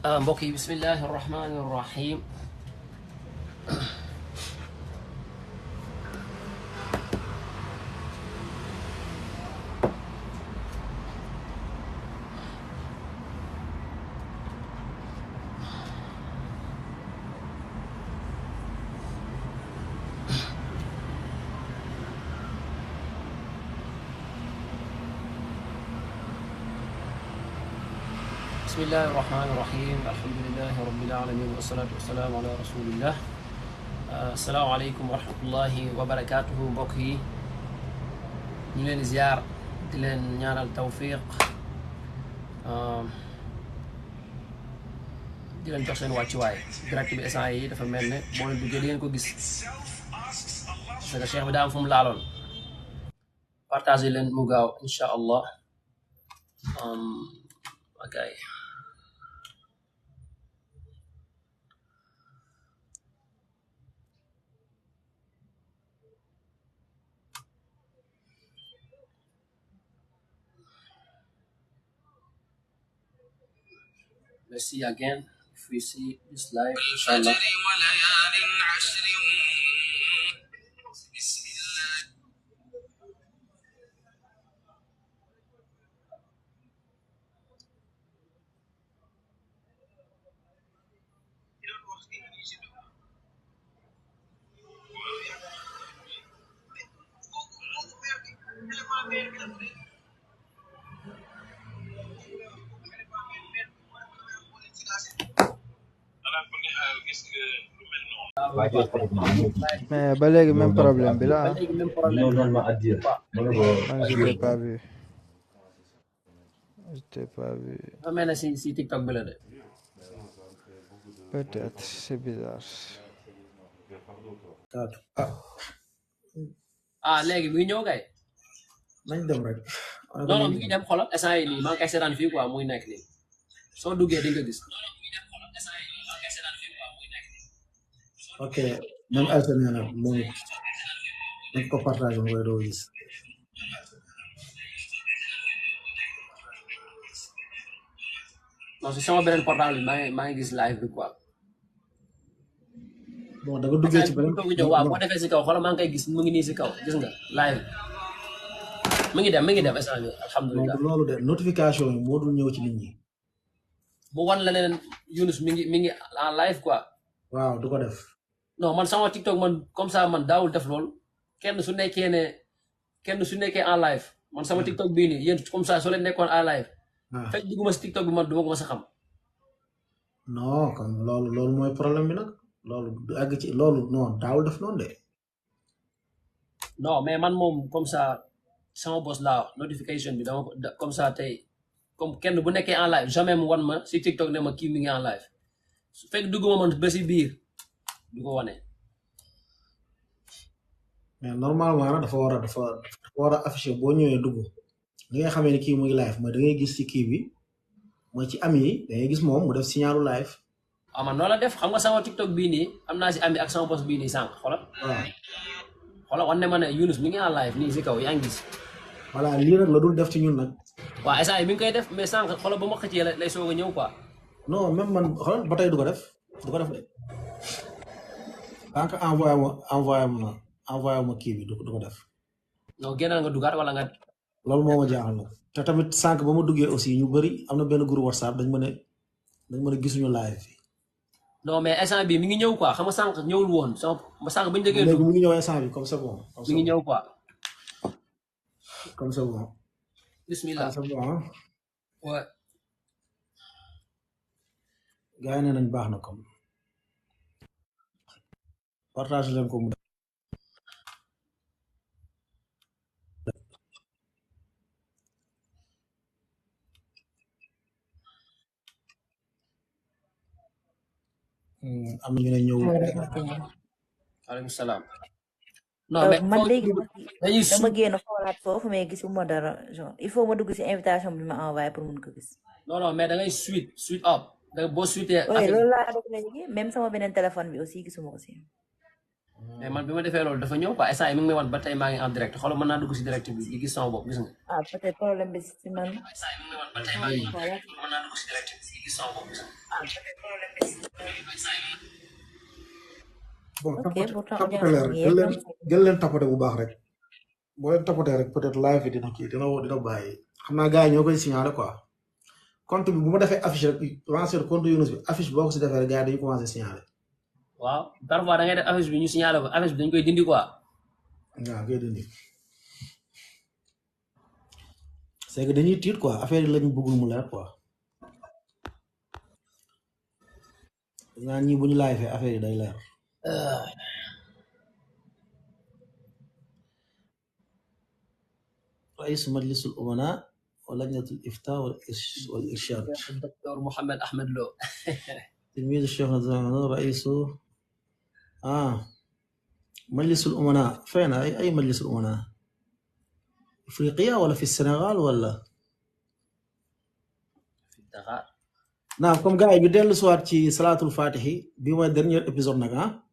mbokk yi bismillahi rahmaani rahim. bismillahi rahmaani rahim. alhamdulillahi rabbil alamin wasalaatu wasalaamu ala rasulillah. asalaamaaleykum wa rahmatullahi wa barakaatuhu. mbokk yi ñu leen di ziar di leen ñaanal tawfiq, di leen jox seen wàccuwaay. direct bi instant yi dafa mel ne boo leen duggee di ngeen ko gis parce que cheikh bi daa am fu mu laaloon. partagé leen mu gaaw incha allah. ok. Let's see again if we see this live, inshallah. mais ba léegi même problème bi la ah. Je t'ai pas vu. dafa mel ne si TikTok bi la de. Peut-être c'est bizarre. léegi mi ngi ñëw kay. nañ dem rek. non mi ngi dem xoolal instant yii nii maa ngi koy seetaan fii quoi muy nekk nii soo duggee di nga gis. ok même Aïssa nee na moom it dañ ko partagé mu koy doo gis. non si sama beneen portable bi maa ngi gis live bi quoi. bon da nga duggee ci beneen waaw boo defee si kaw xoolal maa ngi koy gis mu ngi nii si kaw gis nga live mi ngi dem instant bi alhamdulilah. loolu de notification yi moo dul ñëw ci nit ñi. mu wan la leen Yunus mi ngi en live quoi. waaw du ko def. non man sama TikTok man comme ça man daawul def loolu kenn su nekkee en live man sama TikTok bii nii yéen comme ça soo leen nekkoon en live. fekk dugguma si TikTok bi man du ma ko mës a xam. non kon loolu mooy problème bi nag loolu du àgg ci loolu non daawul def noonu de. non mais man moom comme ça sama boss laa notification bi dama ko comme ça tey comme kenn bu nekkee en live jamais mu wan ma si TikTok ne ma kii mi ngi en live su fekk dugguma man ba si biir du ko wane. mais normalement nag dafa war a affiché boo ñëwee dugg li nga xamee ni kii mu ngi live mooy da ngay gis ci kii bi mooy ci ami yi da ngay gis moom mu def signalu live. man noonu la def xam nga sama TikTok bii nii am naa si ami ak sama boss bii nii sànq xoolal. xoolal wan ne ma ne Yunus mi ngi en live nii si kaw yaa ngi gis. voilà lii nag la dul def ci ñun nag. waaw instant yi mi ngi koy def mais sànq xoolal ba ma xëccee lay soog a ñëw quoi. non même man xoolal ba tey du ko def de. tant que envoyé ma kii bi du ko def. non génnal nga dugaat wala nga. loolu moo ma jaaxal nag te tamit sànq ba ma duggee aussi ñu bëri am na benn groupe WhatsApp dañ ma ne gisuñu live bi. non mais instant bi mi ngi ñëw quoi xam nga sànq ñëwul woon sànq bañu déggee. léegi mi ngi ñëw instant bi comme c'est bon. mi ngi ñëw quoi. comme c'est bon. bismillah c'est bon. ouais. gars yi nee nañ baax na comme. partage leen ko mu def. am na ñu ne ñëw. waaleykum salaam. non mais man léegi dama génn xoolaat foofu mais gisuma dara genre il faut ma dugg si invitation bi ma envoyé pour mun ko gis. non mais da ngay suite up da boo suitee. oui loolu laa def léegi même sama beneen téléphone bi aussi gisuma ko si. mais man bi ma defee loolu dafa ñëw quoi instant yi mi ngi may wan ba tey maa ngi en direct xoolal mën naa dugg si direct bi di gis sama bopp gis nga. ah peut-être problème bi si man. instant yi mi ngi may wan ba tey maa ngi Voilà. mën naa dugg si direct bi di gis sama bopp gis nga. Ah peut-être problème bi si bon ok pourtant tapote audience leen bi rek yee gën leen tapote bu baax rek boo leen tapotee rek peut-être live bi dina bàyyi xam naa gars yi ñoo koy signalé quoi compte bi bu ma defee affiche rek lancé compte Younous bi affiche boo ko si defee rek gars yi dañu commencé signalé waaw parfois da ngay def affiche bi ñu signalé ko affiche bi dañ koy dindi quoi. waaw koy dindi c'est que dañuy tiit quoi affaire yi lañu bëggul mu leer quoi ñaa ñi bu ñu live fee affaire yi day leer رئيس مجلس الأمناء ولجنة الإفتاء والإرشاد الدكتور محمد أحمد لو تلميذ الشيخ نزار رئيس مجلس الأمناء فين أي مجلس الأمناء إفريقيا ولا في السنغال ولا في الدغار. نعم كم قاعد يدل سوات في صلاة الفاتحة بما dernier épisode نجا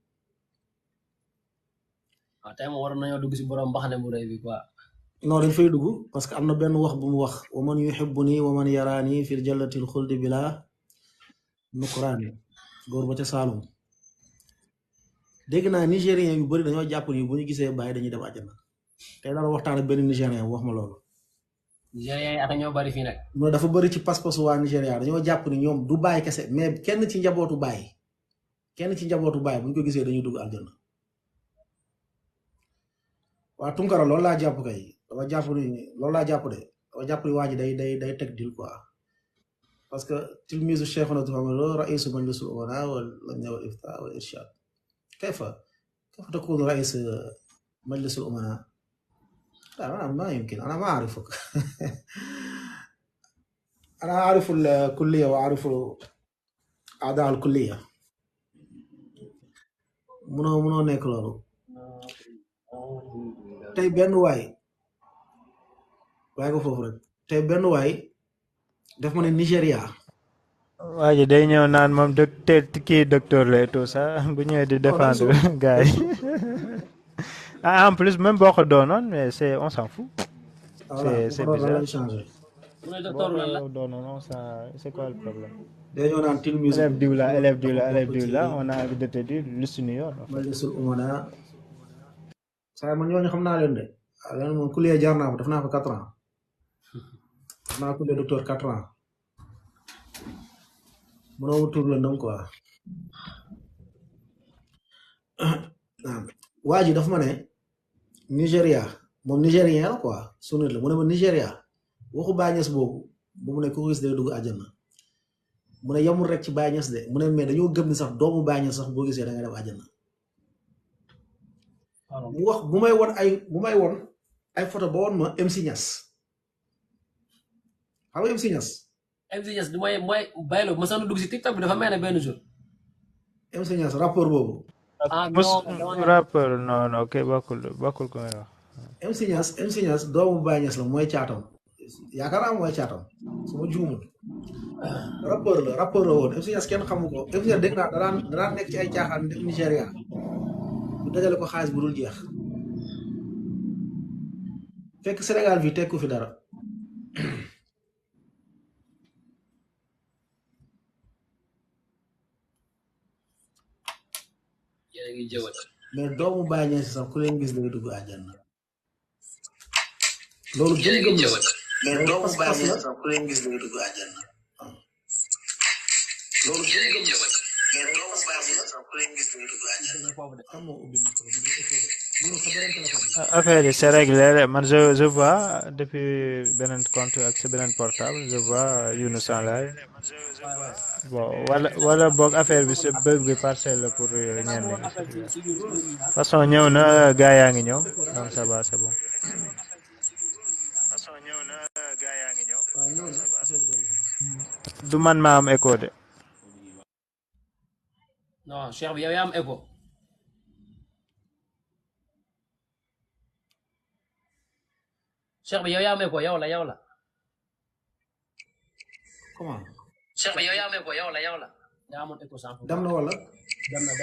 tey moom waroon nañoo dugg si borom mbaxane mu rëy bi quoi. non dañ fay dugg parce que am na benn wax bu mu wax wa man yuhibbuni wa man yarani fil jannatil khuldi bila nukrani góor ba ca Saalum dégg naa nigérien yu bëri dañoo jàpp ni bu ñu gisee bàyyi dañuy dem àjjana tey daal waxtaan ak benn nigérien wax ma loolu nigérien yi ak ñoo bari fii nag. mu dafa bëri ci pas-pasu waa Nigéria dañoo jàpp ni ñoom du bàyyi kese mais kenn ci njabootu bàyyi bu ñu ko gisee dañuy dugg àjjana waa Tunkara loolu laa jàpp kay dama jàpp ni loolu laa jàpp de dama jàpp ni waa ji day teg dil quoi parce que tilmizu Cheikhuna Tuhamado raisu majlisul umana wal lajna wal ifta wal irshad kayfa takunu rais majlisul umana ما يمكن أنا ما أعرفك أنا أعرف الكلية وأعرف أعضاء الكلية منو nekk loolu tey benn waay ko foofu rek tey benn waay def ma ne Nigéria waa ji day ñëw naan moom kii docteur la et tout ça bu ñëwee di défendre gars yi en plus même boo ko doonoon mais c'est on s'en fout c'est bizarre doonoon c'est quoi le problème dañoo naan tilmizu élève diw la on a envie de te dire liste New York majlisul umana saa man ñooñu xam naa leen de leen moom kuliya jaar naa ko def naa ko 4 ans def naa kuliya docteur 4 ans mënoo tur la ndam quoi waa ji dafa ma ne Nigéria moom nigérien la quoi sunnit la mu ne ma Nigéria waxu Baay Ñas boobu bu mu ne ku gis day dugg àjjana mu ne yamul rek ci Baay Ñas de mu ne mais dañoo gëm ni sax doomu Baay Ñas sax boo gisee da nga dem àjjana mu wax bu may won ay photo ba woon ma MC Niass xam nga MC Niass du mooy baylo ma sax dugg si TikTok bi dafa mel ne benn jour MC Niass rapport boobu rappeur non ok bokkul ko ngay wax MC Niass doomu Baay Ñas la mooy caatam yaakaar naa mooy caatam su ma juumul rappeur la woon MC Niass kenn xamu ko MC Niass dégg naa danaan nekk ci ay caaxaan def Nigéria bu dajale ko xaalis bu dul jeex fekk Sénégal bi tekku fi dara mais doomu Baay Ñas sax ku leen gis day dugg àjjana loolu gëm-gëm la mais doomu Baay Ñas sax ku leen gis day dugg àjjana loolu gëm-gëm la mais doomu Baay Ñas sax ku leen gis day dugg àjjana xam nga ubbi micro affaire yi c'est réglé man je vois depuis beneen compte ak sa beneen portable je vois Younous en live bon wala boog affaire bi c'est bug bi parcelle la pour ñenn ñi façon ñëw na gaa yaa ngi ñëw donc ça va c'est bon du man maa am écho de non Cheikh bi yow yaa am écho Cheikh bi yow yaa am écho yow la comment Cheikh bi yow yaa am écho yow la yaa amoon écho sànq dem na wala dem na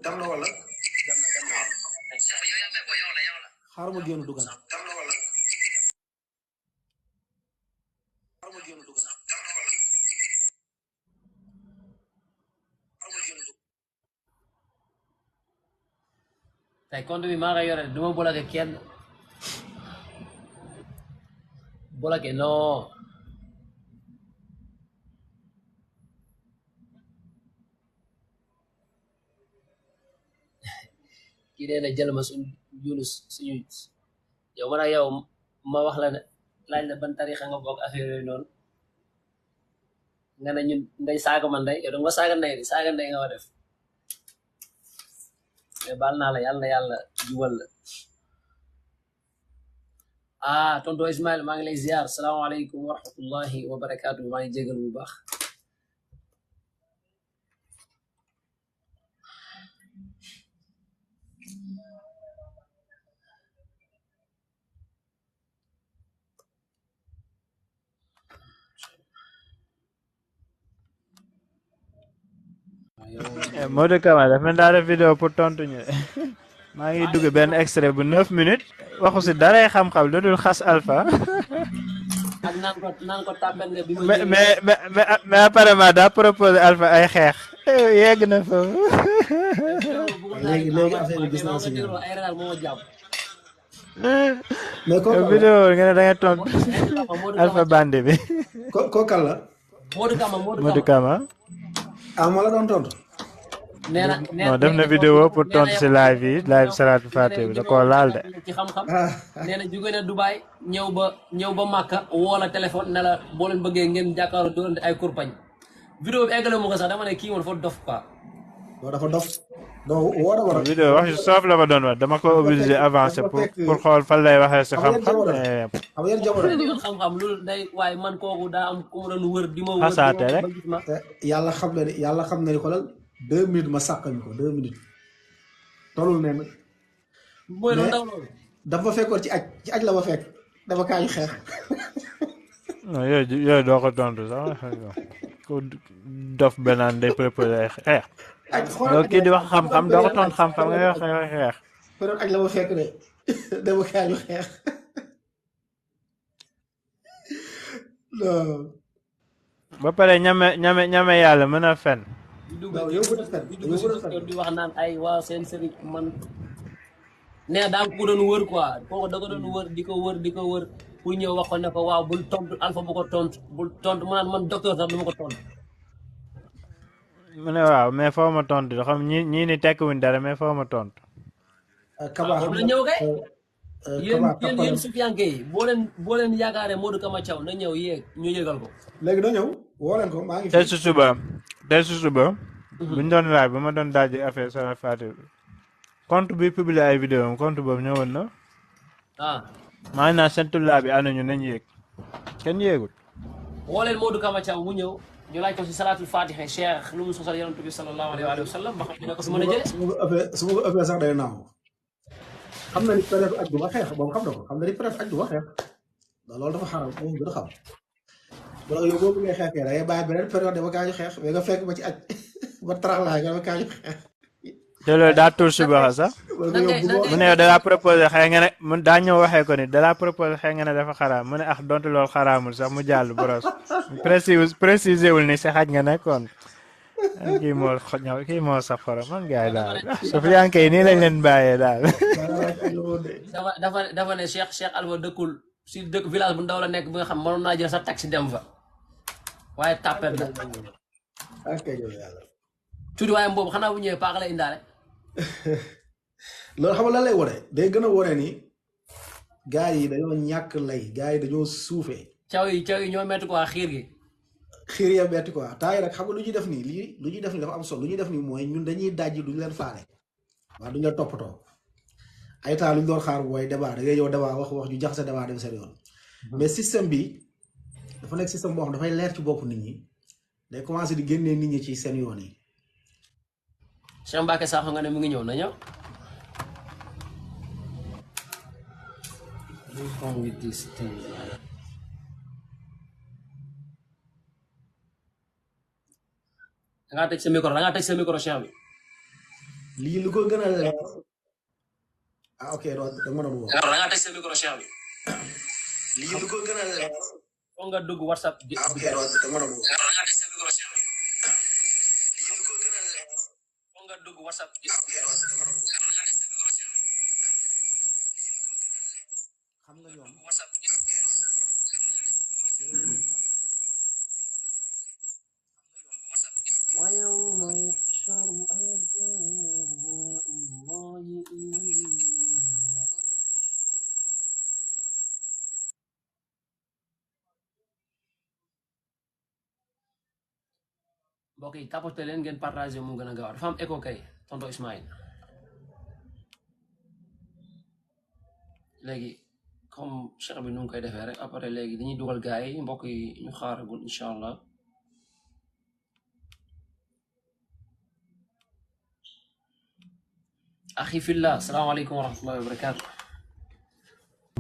dem na wala xaaral ma génn dugal tey compte bi maa ngi yore du ma bloqué kenn bloqué non kii nee na jël ma suñu Yunus suñu yow man ak yow ma wax la ne laaj la ban tarixa nga bokk affaire yooyu noonu nga ne ñun ngay saaga man ndey yow danga ma saaga ndey di saaga ndey nga ma def mais baal naa la yàlla jubal la tonto Ismail maa ngi lay ziar salaamaaleykum wa rahmatullahi wa barakaatu maa ngi jégal bu baax Modou Kama daf mel daa def vidéo pour tontu ñu maa ngi dugg benn extrait bu 9 minutes waxu si daray xam-xam lu dul xas Alpha ak naan ko tàmben nga bi mais apparemment daa proposé Alpha ay xeex yegg na foofu léegi affaire bi gis naa si ñoom ay ragal moo jàpp mais vidéo nga ne da ngay tontu Alpha bandi bi kookal la Modou Kama moo la doon tontu non def na vidéo pour tontu si live yi live Salatu Fatih bi da koo laal de ci xam-xam nee na jóge na Dubaay ñëw ba Màkka woo la téléphone ne la boo leen bëggee ngeen jàkkaarloo doonte ay kurpañ vidéo bi eggale mu ko sax dama ne kii woon dafa dof quoi dafa dof donc woo da war a vidéo wax yu soof la ma doon wax dama ko obligé avancer pour xool fan lay waxee si xam-xam xam-xam loolu day waaye man kooku daa am ku mu doon wër di ma wër xasaate rek yàlla xam na ni xoolal 2 minutes ma sàqañ ko 2 minutes tolul ne mooy lu ndaw loolu dafa fekkoon ci aj la ma fekk dafa kaañu xeex non yooyu doo ko tontu sax ko dof benaan day proposé xeex loolu kii di wax xam-xam doo ko tontu xam-xam nga wax xeex période aj la ma fekk de dafa kaañu xeex non ba pare ñame yàlla mën a fen di wax naan ay waaw seen sëriñ man nee daa ko doon wër quoi kooku da ko doon wër di ko wër pour ñëw wax ko ne ko waaw bul tontu Alpha bu ko tontu mu naan man docteur sax du ma ko tontu mu ne waaw mais foo ma tontu xam ñii ni tekkiwuñ dara mais foo ma tontu Kaba xam na ñëw kay yéen sufiyanke yi boo leen yaakaaree Modou Kama Thiaw na ñëw yéeg ñu yégal ko léegi na ñëw woo leen ko maa ngi tey su suba buñ doon laaj ba ma doon daaji affaire Salatu Fatih compte bi publier ay vidéo am compte boobu ñëwoon na maa ngi naan seen tullaa bi ànd ñu nañ yéeg kenn yéegul woo leen Modou Kama Thiaw mu ñëw ñu laaj ko si Salatul Fatiha Cheikh lu mu sosal yonent bi sallallahu alayhi wa sallam ba xam ne ko su mën a jëlee su ma ko ëppee sax day naaw xam na ni période aj du ma xeex boobu xam na ko xam na ni période aj du ma xeex loolu dafa xaram moom gën a xam wala yow boobu ngay xeexee da ngay bàyyi beneen période dama kaa ñu xeex mais nga fekk ba ci aj ba taraxlaay nga dama kaa ñu xeex te loolu daa tuur suba sax mu ne dalaa proposé xëy nga ne mun daa ñëw waxee ko ni dalaa proposé xëy nga ne dafa xaraam mu ne donte loolu xaraamul sax mu jàll boros précisé wul ni si xaj nga nekkoon kii moo sax xorom man gaay daal Sufiyanke yi nii lañ leen bàyyee daal dafa ne Cheikh Alpha dëkkul si dëkk village bu ndaw la nekk bi nga xam mënoon naa jël sa taxi dem fa waaye tàppet la tuuti waaye boobu xanaa bu ñëwee paaka la indaale loolu xam nga lan lay wone day gën a wone ni gars yi dañoo ñàkk lay gars yi dañoo suufee caw yi ñoo metti quoi xiir gi xiir ya metti quoi temps yi rek xam nga lu ñuy def nii lu ñuy def nii dafa am solo lu ñuy def nii mooy ñun dañuy dajji duñu leen faale waaw duñu leen toppatoo ay temps lu ñu doon xaar booy débat da ngay ñëw débat wax ñu jaxase débat dem seen yoon mais système bi dafa nekk système boo xam dafay leer ci bopp nit ñi day commencé di génnee nit ñi ci seen yoon yi Cheikh Mbacke Sakho nga ne mu ngi ñëw na ñëw ngaa tëj sa micro Cheikh bi. lii lu ko gën a leer ok da mën a wax da ngaa tëj sa micro Cheikh bi. lii lu ko gën a leer foog nga dugg WhatsApp. ok da mën a wax da ngaa tëj sa micro Cheikh bi. lii lu ko gën a leer foog nga dugg WhatsApp. ok da mën a wax xam nga ñoom ويوم يحشر أعداء الله إلى النار. mbokk yi tapote leen ngeen partagé mu gën a gaaw dafa am écho kay tonton Ismaïl léegi comme cheikh bi nu ngi koy defee rek après léegi dañuy dugal gars yi mbokk yi ñu xaaragul incha allah. axi fillah salaamaaleykum wa rahmatullahi wa barakaatu.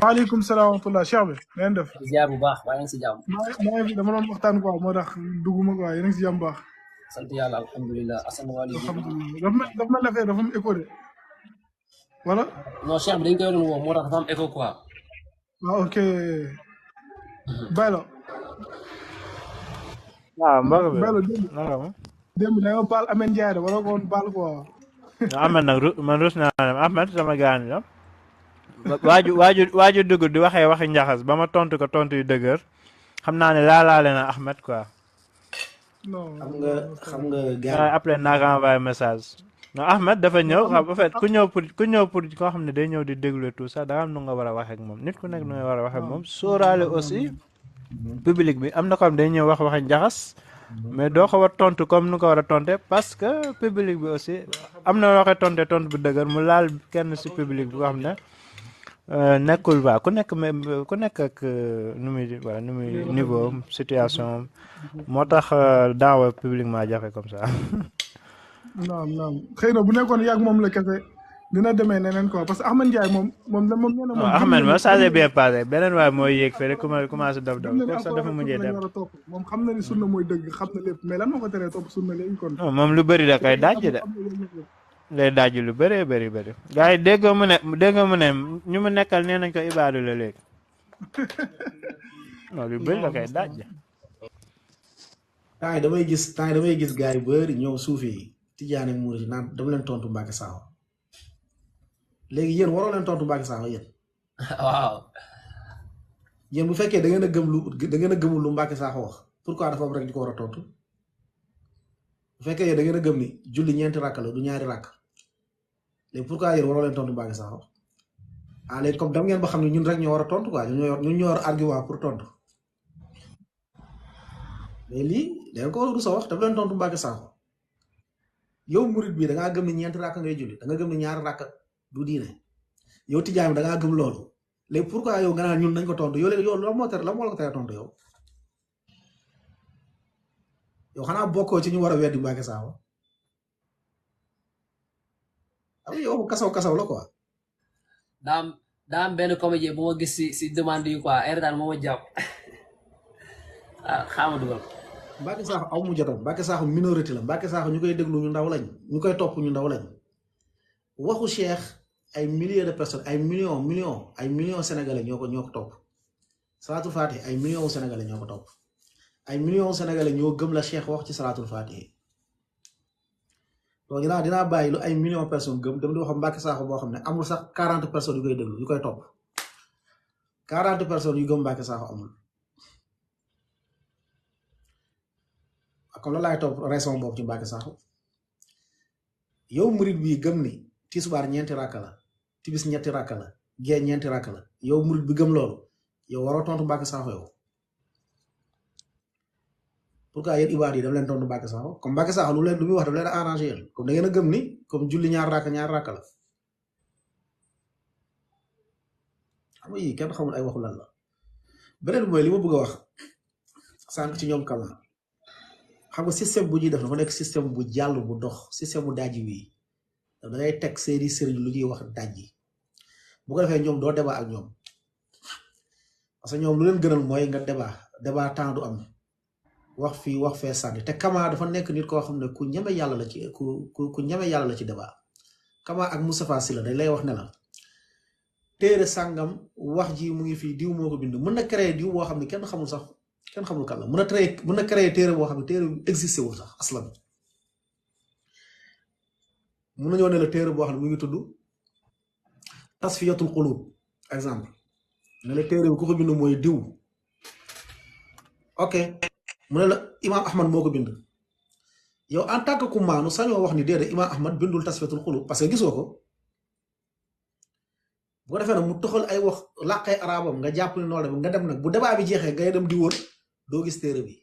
waaleykum salaam wa rahmatulah Cheikh bi na ngeen def. ziar bu baax waaye ngi si jàmm. maa ngi fi dama doon waxtaan quoi moo tax dugguma quoi yéen a ngi si jàmm baax. sant yàlla alhamdulilah Assane Waly. alhamdulilah dafa mel ne dafa am écho de wala. non cheikh bi dañ koy doon woo moo tax dafa am écho quoi. waaw ok. Baylo. waaw mbokk bi Baylo démb da nga baal Ameth Ndiaye de wala ko woon baal quoi. Ahmed nag man rus naa dem Ahmed sama gaan la waaju dugg di waxee waxi njaxas ba ma tontu ko tontu yu dëgër xam naa ne laalaale na Ahmed quoi. non xam nga gars après naa ko envoyé message. non Ahmed dafa ñëw xam en fait ku ñëw pour koo xam ne day ñëw di déglu tout ça daa am nu nga war a wax ak moom nit ku nekk nu nga war a wax ak moom sóoraale aussi public bi am na ko xam day ñëw wax waxi njaxas. mais doo ko war tontu comme nu ko war a tonte parce que public bi aussi am na loo koy tontu bu dëgër mu laal kenn si public bi boo xam ne nekkul ba ku nekk ak nu muy niveau situation moo tax daawa publiquement jafe comme ça. non xëy na bu nekkoon yàgg moom la kese dina demee neneen quoi parce que Ahmed Ndiaye moom nee na moom. Ahmed ma ça s'est bien passé beneen waay mooy yéeg fee rek commencé daw kooku sax dafa mujjee dem. moom xam na ni sunna mooy dëgg xam na lépp mais lan moo ko teree topp sunna léegi kon. non moom lu bëri da koy daj de lay daj lu bëree bëri gars yi dégg mu ne ñu mu nekkal nee nañ ko ibaadu la léegi non lu bëri da koy daj. temps yi damay gis gars yi bëri ñëw suufi yi Tidiane ak Mouride naan dama leen tontu Mbacke Sakho léegi yéen waroo leen tontu Mbacke Sakho yéen. waaw. yéen bu fekkee da ngeen a gëmul lu Mbacke Sakho wax pourquoi dafa am rek di ko war a tontu bu fekkee yéen da ngeen a gëm ni julli ñeenti rakk la du ñaari rakk léegi pourquoi yéen waroo leen tontu Mbacke Sakho ah léegi comme dem ngeen ba xam ne ñun rek ñoo war a tontu quoi ñun ñoo war argument pour tontu mais lii da ngeen ko war a rus a wax daf leen tontu Mbacke Sakho yow Mouride bii da ngaa gëm ni ñeenti rakk ngay julli da nga gëm ni ñaari rakk du diine yow Tidiane da ngaa gëm loolu. léegi pourquoi yow nga naan ñun nañ ko tontu yow léegi yow la moo la ko tere tontu yow xanaa bokkoo ci ñu war a weddi Mbacke Sakho yow kasaw la quoi. daa am benn comédien bu ma gis si demande yi quoi ay moo ma jàpp xaama dugal. Mbacke Sakho aw mu jotam Mbacke Sakho minorité la Mbacke Sakho ñu koy déglu ñu ndaw lañ ñu koy topp ñu ndaw lañ waxu Cheikh. ay milliers de personnes ay millions sénégalais ñoo ko topp salaatul fatih ay millions sénégalais ñoo ko topp ay millions sénégalais ñoo gëm la Cheikh wax ci salaatul fatih donc dinaa bàyyi lu ay millions personnes gëm dem di wax Mbacke Sakho boo xam ne amul sax 40 personnes yu koy déglu yu koy topp 40 personnes yu gëm Mbacke Sakho amul comme la laay topp raison boobu ci Mbacke Sakho yow murid bi gëm ni tisbaar ñeenti rakk la tibis ñetti rakk la gee ñeenti rakk la yow murid bi gëm loolu yow waroo tontu Mbacke Sakho yow pourquoi yéen ibaad yi daf leen tontu Mbacke Sakho comme Mbacke Sakho lu muy wax daf leen arrangé yéen comme da ngeen a gëm ni comme julli ñaar rakk la xam nga yii kenn xamul ay waxu lan la beneen bi mooy li ma bëgg a wax sànq ci ñoom kama xam nga système bu ñuy def dafa nekk système bu jàll bu dox système bu daaji wii da ngay teg seeni sëriñ lu ñuy wax dajji bu ko defee ñoom doo débat ak ñoom parce que ñoom lu leen gënal mooy nga débat temps du am wax fii wax fee sànni te Kama dafa nekk nit koo xam ne ku ñeme yàlla la ci ku ñeme yàlla la ci débat Kama ak Moustapha Sylla dañ lay wax ne la téere sàngam wax ji mu ngi fii diw moo ko bind mën na créer diw boo xam ne kenn xamul sax kenn xamul kan la mën na créer téere boo xam ne téere bu existé wul sax aslan mën nañoo ne la téere boo xam ne mu ngi tudd tasfiyatul qulub exemple ne la téere bi ku ko bind mooy diw ok mu ne la Imam Ahmad moo ko bind yow en tant que ku maanu sañoo wax ni déedéet Imam Ahmad bindul tasfiyatul qulub parce que gisoo ko bu ko defee nag mu toxal ay wax làqee arabam nga jàpp ne noonu nga dem nag bu débat bi jeexee ngay dem di wër doo gis téere bi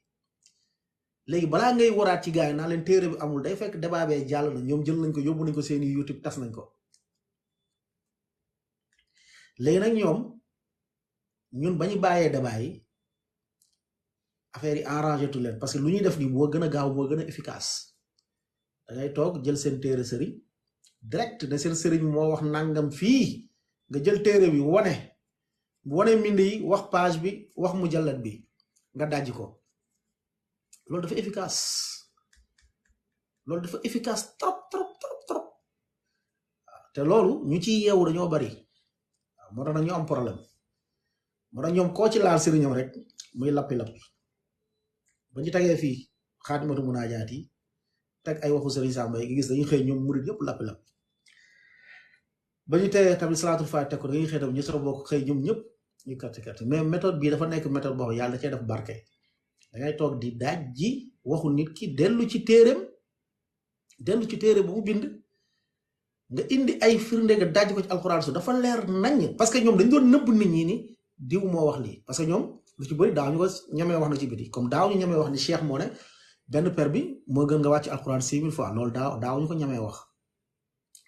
léegi balaa ngay waraat ci gars yi naa leen téere bi amul day fekk débat bee jàll na ñoom jël nañ ko yóbbu nañ ko seeni YouTube tas nañ ko léegi nag ñun ba ñu bàyyee débat yi affaire yi arrangé tu leen parce que lu ñuy def nii moo gën a gaaw moo gën a efficace da ngay toog jël seen téere sëriñ direct ne seen sëriñ moo wax nangam fii nga jël téere bi wane mbind yi wax page bi wax mujallat bi nga dajji ko loolu dafa efficace trop te loolu ñu ci yeewu dañoo bari moo tax nag ñu am problème moo tax ñoom koo ci laal sëriñam rek muy lappi ba ñu tegee fii xaatimatu munaajaat yi teg ay waxu sëriñ Samba yi nga gis dañuy xëy ñoom murid yëpp lappi ba ñu tegee tamit salaatul faatiha teg ko dañuy xëy tamit ñu soo bokk xëy ñoom ñëpp ñu kàtt mais méthode bii dafa nekk méthode boo xam yàlla da cee def barke dangay toog di daaj ji waxu nit ki dellu ci téere bu mu bind nga indi ay firnde nga daaj ko ci alxuraan su dafa leer nañ parce que ñoom dañ doon nëbb nit ñi ni diw moo wax lii parce que ñoom lu ci bëri daaw ñu ko ñamee wax na ci biti comme daaw ñu ñamee wax ni Cheikh moo ne benn per bi moo gën nga wàcc alxuraan 6000 fois loolu daaw ñu ko ñamee wax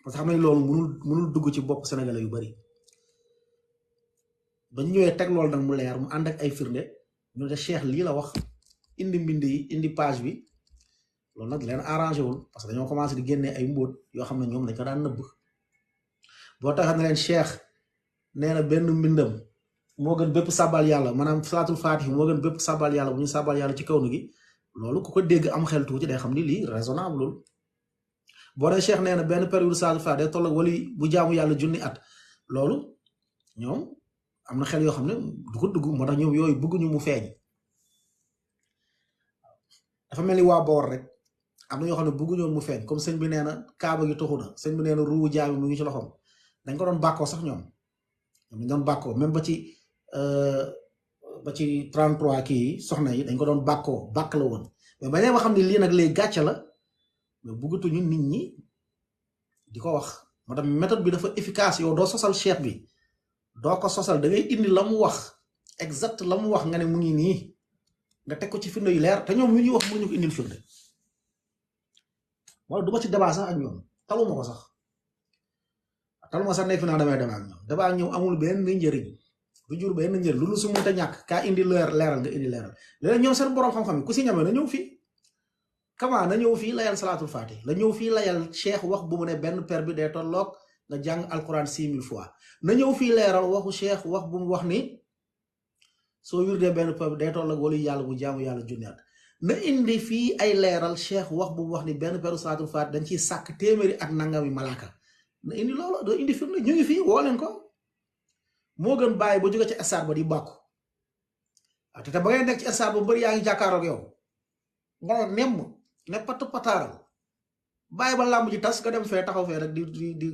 parce que xam nañ loolu mënul dugg ci bopp sénégalais yu bari ba ñu ñëwee teg loolu nag mu leer mu ànd ak ay firnde ñu ne Cheikh lii la wax indi mbind yi indi page bi loolu nag leen arrangé wul parce que dañoo commencé di génnee ay mbóot yoo xam ne ñoom dañ ko daan nëbb boo taxam ne leen Cheikh nee na benn mbindam moo gën bépp sabal yàlla maanaam salaatul faatihi moo gën bépp sabal yàlla bu ñu sabal yàlla ci kaw nu gi loolu ku ko dégg am xel tuuti day xam ni lii raisonnable lul boo dee Cheikh nee na benn période salaatul faatihi day toll ak wali bu jaamu yàlla junni at loolu ñoom am na xel yoo xam ne du ko dugg moo tax ñoom yooyu bëgguñu mu feeñ dafa mel ni waa boor rek am na ñoo xam ne bëgguñoon mu feeñ comme sëñ bi nee na kaaba gi toxu na sëñ bi nee na ruu jaami mu ngi ci loxoom dañ ko doon bàkkoo sax ñoom dañ doon bàkkoo même ba ci 33 kii yi soxna yi dañ ko doon bàkk la woon mais ba ma xam ne lii nag léegi gàcce la mais bëggatuñu nit ñi di ko wax moo tax méthode bi dafa efficace yow doo sosal cheikh bi doo ko sosal da ngay indi la mu wax exact la mu wax nga ne mu ngi nii nga teg ko ci firnde yu leer te ñoom lu ñuy wax mënuñu ko indil firnde wala du ma ci débat sax ak ñoom taluma ko sax nekk fi naa damay débat ak ñoom amul benn njëriñ du jur benn njëriñ lu su mënta ñàkk kaa indi leeral nga indi leeral léegi ñoom seen borom xam-xam yi ku si ñamee na ñëw fii Kama na ñëw fii layal salaatul faatih la ñëw fii layal cheikh wax bu mu ne benn per bi day tolloog nga jàng alquran 6000 fois na ñëw fii leeral waxu cheikh wax bu mu wax ni soo wirdee benn per bi day tolloog walu yàlla bu jaamu yàlla junniat na indi fii ay leeral cheikh wax bu mu wax ni benn peru salaatul faatih dañ ciy sàkk téeméeri ak nangami malaaka na indi loolu doo indi firnde ñu ngi fii woo leen ko moo gën bàyyi ba jóge ci stade ba di bàkku te ba ngay nekk ci stade ba bëri yaa ngi jàkkaaroog yow nga nemm ne pat pataaral bàyyi ba làmb ji tas nga dem fee taxaw fee rek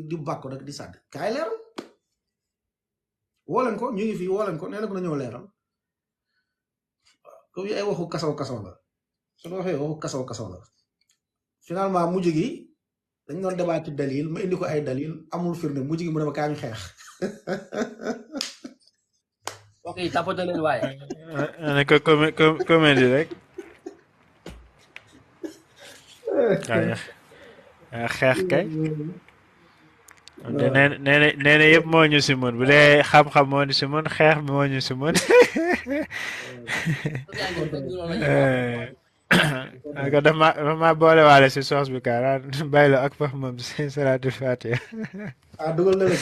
di bàkku rek di sàdd kaay leeral woo leen ko ñu ngi fii woo leen ko nee na ko na ñëw leeral comme yi ay waxu kasaw la su la waxee waxu kasaw la finalement mujj gi dañ doon débat ci dalil ma indi ko ay dalil amul firnde mujj gi mu ne ma kaa ñu xeex ok tapote leen waaye ne ko comédie rek xeex kay nee na yëpp moo ñu si mën bu dee xam-xam moo ñu si mën xeex bi moo ñu si mën ko dafa ma boole waale si soos bi kaaraan bàyyi la ak fax moom si salaatul faatiha dugal na la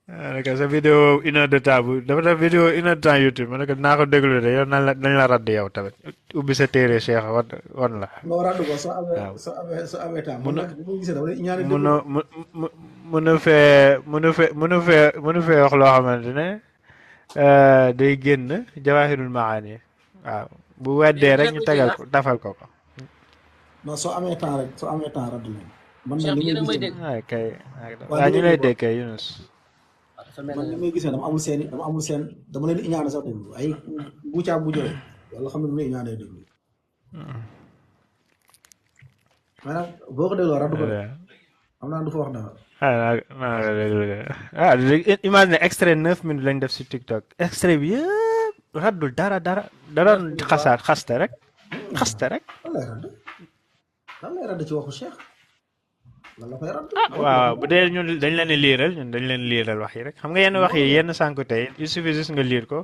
ne ko sa vidéo 1 heure de temps bu dafa def vidéo 1 heure de temps YouTube ma ne ko dinaa ko déglu de yow nañ la radd yow tamit ubbi sa téere Cheikh wan la non ràddu ko waaw soo amee temps man mun a nag bu ma gisee dama lay ñaari mun déglu a mu mu mënu fee wax loo xamante ne day génn Jawahirul Maani waaw bu weddee rek ñu tegal ko tafal ko ko non soo amee temps rek soo amee temps ràddu leen man nag Cheikh li bi may yéen a ngi may gisee dégg. waaye kay waaw waaw ñu ñu ngi lay dégg dégg kay Yunus waaw dafa mel man li ne may gisee dama amul seen dama leen di iñaane sax déglu ay bu caab bu jëlee yàlla xam ne du may iñaanee déglu mais nag boo ko dégloo ràddu ko de xam naa du fa wax dara imagine extrait 9 minutes lañ def si TikTok extrait bi yëpp raddul dara xaste rek lan lay radd ci waxu Cheikh lan la koy radd waaw bu dee ñun dañ leen liiral wax yi rek xam nga yenn wax yi yenn sànku tey il suffit juste nga liir ko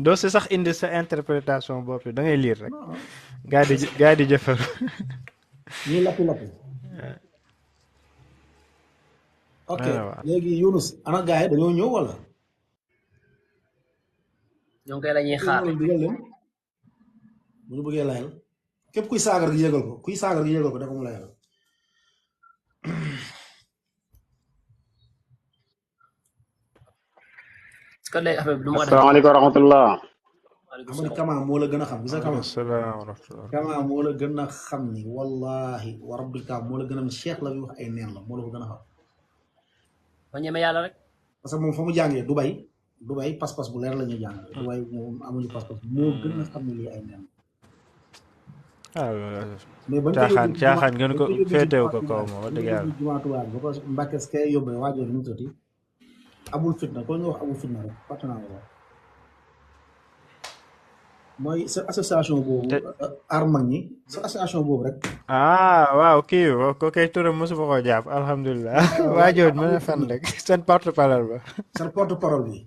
doo si sax indi sa interprétation bopp da ngay liir rek gaa di jëfaru ñuy lappi ok waaw léegi Yunus ana gars yi dañoo ñëw wala ñoo ngi koy la ñuy xaar. digal leen bu ñu bëggee layal képp kuy saagar gi yégal ko dafa mu layal est-ce que léegi affaire bi du ma ko def. asalaamaaleykum wa rahmatullah. Waaleykum xam nga salaam. Kama moo la gën a xam gis nga Kama asalaam wa rahmatullah Kama moo la gën a xam ni wallahi wa rabbil kaab moo la gën a Cheikh la bi wax ay neen la moo la ko gën a xam ma ñeme yàlla rek. parce que moom fa mu jàngee Dubai pas-pas bu leer la ñuy jàngale Dubai moom amuñu pas-pas moo gën a xam ne lii ay neen mais bañ caaxaan gën ko féetewu ko kaw ma wax dëgg yàlla jumaatuwaat ba ko Mbàkke kay yóbbee waajoo nu mu tëti abul fitna ko ñu wax abul fitna rek fàtte naa ko mooy sa association boobu aar mag ñi sa association boobu rek waaw kii ko kay turam mosuma koo jàpp alhamdulilah waajoon mën a fan rek seen porte parole ba seen porte parole bi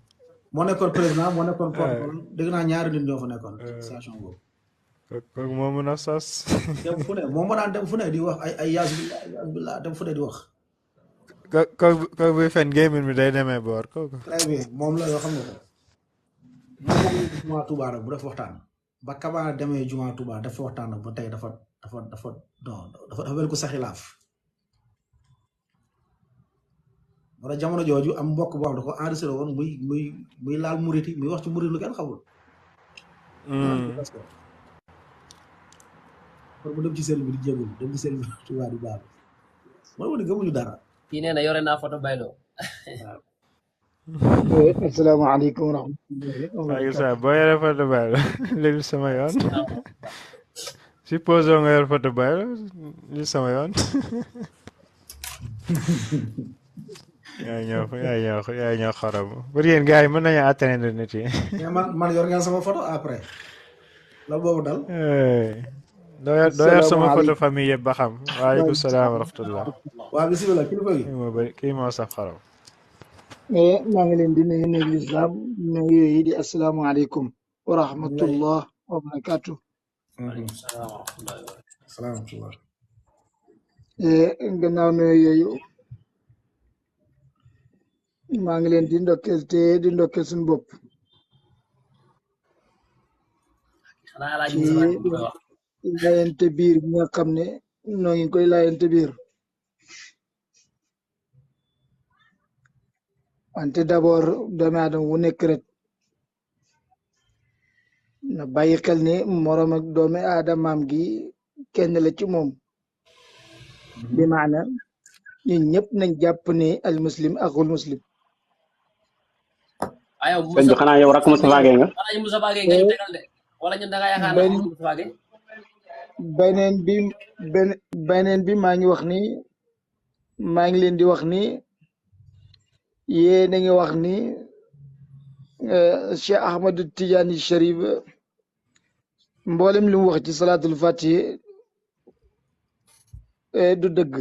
moo nekkoon président moo nekkoon porte parole dégg naa ñaari nit ñoo fa nekkoon association boobu kooku moo mën a sos dem fu ne moom ma daan dem fu ne di wax ay yaas billah dem fu ne di wax kooku buy fen gémmiñ mi day demee boor kooku très bien moom la yoo xam nga ko moom juma Touba rek bu def waxtaan ba Kaba demee juma Touba def waxtaan nag ba tey dafa mel ko saxilaaf wala jamono jooju am mbokk boo xam da ko enregistré woon muy laal murit yi muy wax ci murit lu kenn xamul kon mu dem ci sëriñ bi di jégalu dem ci sëriñ bi Touba di baal mooy wane gëmuñu dara kii nee na yore naa photo Baylo. asalaamaaleykum wa rahmatulah. waaye sa boo yore photo Baylo léegi sama yoon supposons nga yor photo Baylo li sama yoon yaay ñëw xorom pour yéen gars yi mën nañu atteindre nit yi mais man yor ngeen sama photo après la boobu dal doo yor sama photo famille yëpp ba xam waaleykum salaam wa rahmatullah waaw bisimilah kilifa gi kii moo saf xorom maa ngi leen di nuyu lislaam nuyu yi di asalaamaaleykum wa rahmatullah wa barakatu Waaleykum salaam wa rahmatullahi wa barakatuh. salaamaaleykum gannaaw nuyu yooyu maa ngi leen di ndokkeel te di ndokkeel suñu bopp xanaa Alaaji Musa Mbàkke bu koy wax. laayante biir bi nga xam ne noo ngi koy laayante biir wante d'abord doomu aadama wu nekk rek na bàyyi xel ne moroom ak doomu aadamaam gi kenn la ci moom bi maana ñun ñëpp nañ jàpp ne al muslim axul muslim yow sëñ bi xanaa yow rakk Moustapha Gueye nga. Alaaji Musa Gueye nga ñu tegal de wala ñun da nga yaakaar ne amul Musa Gueye. beneen bi maa ngi wax ni maa ngi leen di wax ni yéen a ngi wax ni Cheikh Ahmadu Tidiane Cherif mboolem li mu wax ci salaatul fatihi du dëgg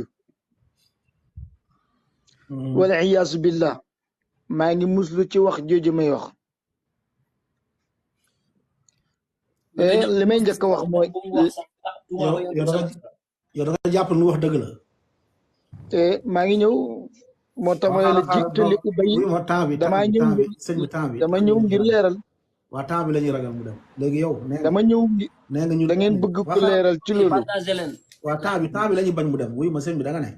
wala iyaasu billah maa ngi muslu ci wax jooju may wax li may njëkk a wax mooy yow da nga jàpp lu wax dëgg la maa ngi ñëw moo tax ma ne la jiitu li ubay wuy ma temps bi damaa ñëw ngir sëñ bi temps bi dama ñëw ngir leeral waa temps bi la ñuy ragal mu dem léegi yow dama ñëw nee nga ñu da ngeen bëgg ku leeral ci loolu partagé leen. waa temps bi la ñuy bañ mu dem wuy ma sëñ bi da nga ne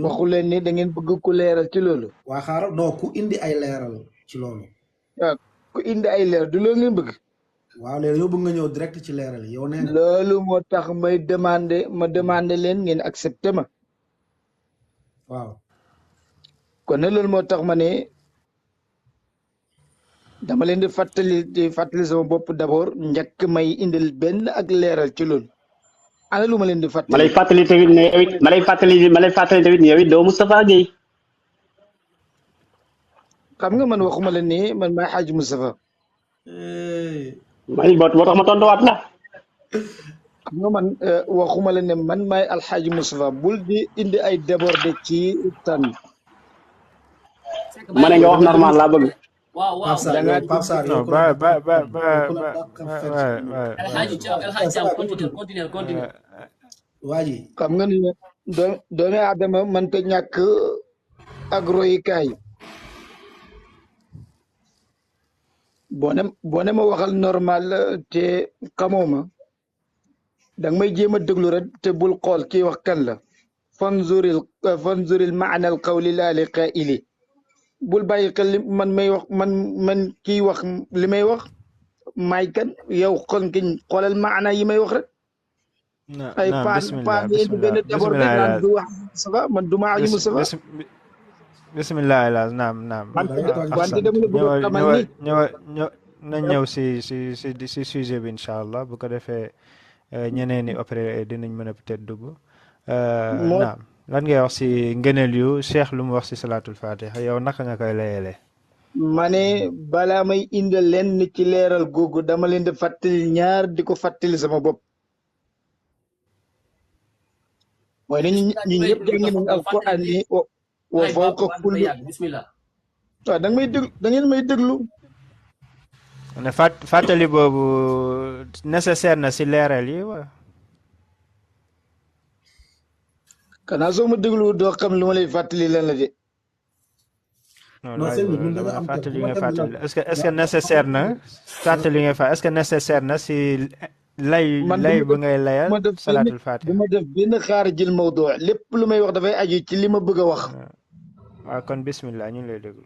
waxu leen ni da ngeen bëgg ku leeral ci loolu waa xaaral non ku indi ay leeral ci loolu waaw ku indi ay leer du loolu ngeen bëgg waaw léegi yow bëgg nga ñëw direct ci leeral yi yow nee nga loolu moo tax may demandé leen ngeen accepté ma waaw kon ne loolu moo tax ma ne dama leen di fàttali sama bopp d'abord njëkk may indil benn ak leeral ci loolu ana lu ma leen di fàttali ma lay fàttali tamit ne yow it ma lay fàttali tamit ne yow it doo Moustapha Guèye xam nga man waxuma leen ni man maay Hadj Moustapha may boo tax ma tontuwaat la xam nga man waxuma leen ne man maay alxaaji Moustapha bul di indi ay débordé ci tan ma ne nga wax normal laa bëgg waaw waaw Pape Sarr yow non El Hadji Thiam continue. waa ji xam nga ni doomi aadama mënta ñàkk ak royukaay boo ne ma waxal normal te xamoo ma danga may jéem a déglu rek te bul xool kii wax kan la fanzuril maana al qawli laa li qaa'ili bul bàyyi xel li man may wax man kii wax li may wax maay kan yow kon kiñ xoolal maana yi may wax rek ay paan indi benn d'abord naan du wax Moustapha man du ma aji Moustapha bismillah ilaas naam wante dama la bëgg a xamal ni nañ ñëw si sujet bi incha allah bu ko defee ñeneen ñi après dinañ mën a peut-être dugg naam lan ngay wax si ngëneel yu Cheikh lu mu wax si salaatul fatiha yow naka nga koy layeele ma ne balaa may indi leen ci leeral googu dama leen di fàttali ñaar di ko fàttali sama bopp mooy ne ñu ñëpp jàng nañ alquran ni wa fawqa kulli bismillah waaw da ngeen may déglu ne fàttali boobu nécessaire na si leeral yi wa kanaa soo ma déglu doo xam lu ma lay fàttali lan la de non sëñ bi ñun dañoo am fàttali nga fàttali est-ce que nécessaire na fàttali nga est-ce que nécessaire na si lay bu ngay layal salaatul fatiha du ma def benn xaarijil mawdu lépp lu may wax dafay aju ci li ma bëgg a wax waaw kon bismillah ñu ngi lay déglu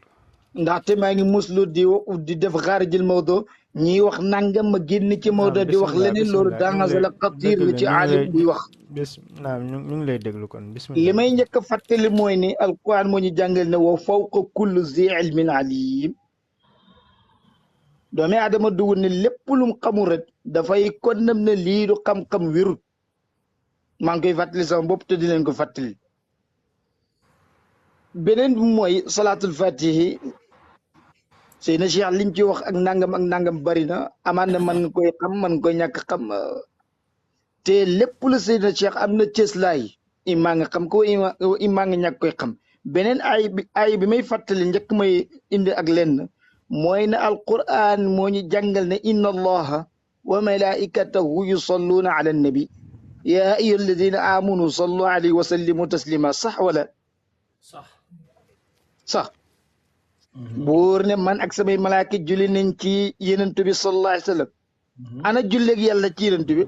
ndaxte maa ngi muslu di def xaarijil mawdu ñiy wax nangam ma génn ci mawdu di wax leneen loolu danger la xatir la ci aalim buy wax naam ñu ngi lay déglu kon bismillah li may njëkk a fàttali mooy ni alquran moo ñu jàngal ne wa fawqa kulli zi ilmin alim doomi aadama dugg ne lépp lu mu xamul rek dafay konnam ne lii du xam-xam wérut maa ngi koy fàttali sama bopp te di leen ko fàttali beneen bi mooy salaatul fatihi Seydina Cheikh liñ ci wax ak nangam bari na amaan na man nga koy xam man nga koy ñàkk xam te lépp lu Seydina Cheikh am na cëslaay imaa nga xam ko imaa nga ñàkk koy xam beneen ay bi may fàttali njëkk may indi ak lenn mooy na alquran moo ñu jàngal ne inna allaha wa malaikatahu yusalluuna ala annabi ya ayyuha alladina amanu sallu alayhi wa sallimu taslima sax wala sax buur ne man ak samay malaaka julli nañ ci yenentu bi sallallahu alayhi wa sallam ana julleeg yàlla ci yenentu bi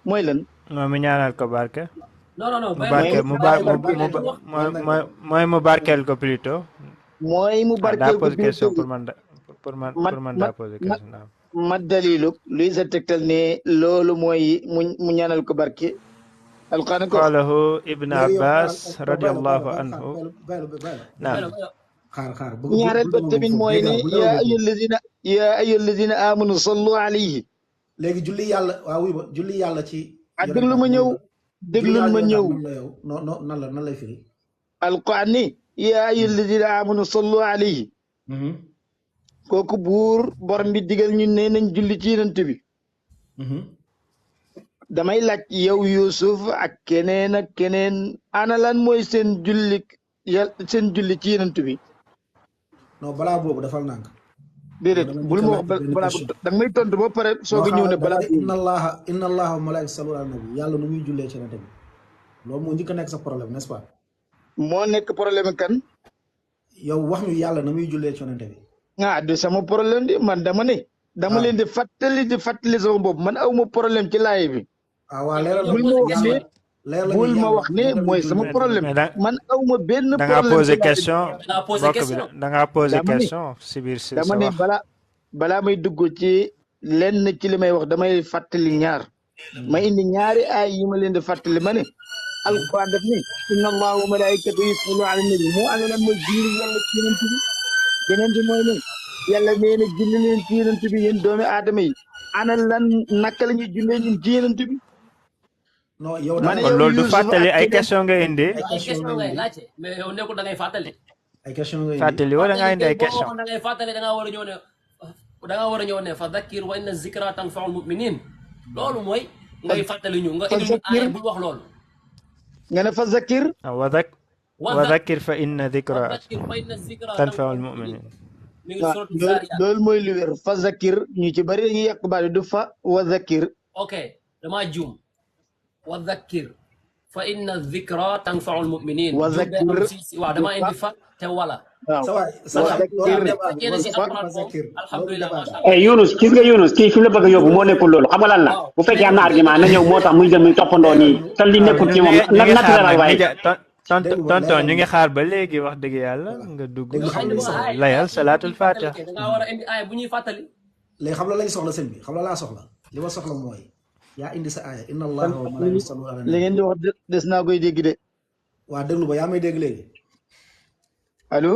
mooy lan moom mi ñaanal ko barke non mooy mu barkeel ko plutôt mooy mu barkeel ko question pour man daa poser question ma dalilu luy sa tegtal ne loolu mooy mu ñaanal ko barke alquran ko qalahu ibn abbas radiyallahu anhu naam xaar ñaareel ba tamit mooy ne ya ayyuha alladina amanu sallu alayhi léegi julli yàlla waaw wuy ba julli yàlla ci déglu ma ñëw déglul ma ñëw non nan lay firi alquran ni ya ayyuha alladina amanu sallu alayhi kooku buur borom bi digal ñu ne nañ julli ci yenant bi damay laaj yow Yuusuf ak keneen ana lan mooy seen julli ci yenant bi non balaa boobu dafal nànk déedéet bul ma wax balaa danga may tontu ba pare soog a ñëw ne balaa inna allaha wa malaa'ikatahu yusalluna ala nabi yàlla nu muy jullee ci yenant bi loolu moo njëkk a nekk sa problème n'est-ce pas moo nekk problème kan yow wax ñu yàlla na muy jullee ci yonente bi du sama problème di man dama ne dama leen di fàttali sama bopp man awma problème ci laay bi waa leeral bul ma wax ne bul ma wax ne mooy sama problème man awma benn da nga problème posé question bokk bi question da nga posé dama ne question si biir si dama sa ne wax balaa may dugg ci lenn ci li may wax damay fàttali ñaar ma indi ñaari ay yi ma leen di fàttali ma ne alquran daf ni inna allaha wa malaikatahu yusalluna ala nabi moo ana lan mooy julli yàlla ci yonent bi beneen bi mooy ne yàlla nee na julli leen ci yonent bi yéen doomi aadama yi ana lan naka la ñuy jullee ñun ci yonent bi non yow ma ne kon yow loolu du Youssouf fàttali ak ay keneen question nga indi ay question ngay laajte mais yow nekkul da ngay fàttali ay question nga indi fàttali wala nga indi ay boo question waxoon da ngay fàttali da ngaa war a ñëw ne da ngaa war a ñëw ne fa dhakkir wa inna zikra tanfa'ul mu'minin loolu mooy ngay fàttali ñu nga indi ñu aaya bu wax loolu nga ne fa zakir wa dhakkir fa inna dhikra dhakkir fa inna zikra tanfa'ul mu'minin mi ngi waaw suratul Zariyat loolu mooy lu wér fa zakir ñu ci bari dañuy yàq baat du fa wa zakir ok damaa juum wa dhakkir fa inna zikra tanfa'ul mu'minin wa zakir waaw damaa indi fa te wala waaw sa waay wa zakir alhamdulilah Yunus gis nga Yunus kii fi mu la bëgg a yóbbu moo nekkul loolu xam nga lan la bu fekkee am na argument na ñëw moo tax muy dem muy toppandoo nii te li nekkul ci moom ñu ngi xaar naturel waaye tonton ñu ngi xaar ba léegi wax dëgg yàlla nga dugg layal salaatul fatiha da ngaa war a indi aaya bu ñuy fàttali léegi xam la lañ soxla sëñ bi xam la laa soxla li ma soxla mooy yaa indi sa aaya inna allaha wa malaikatahu yusalluna ala li nabi ngeen di wax des naa koy dégg de waa déglu ba yaa may dégg léegi allo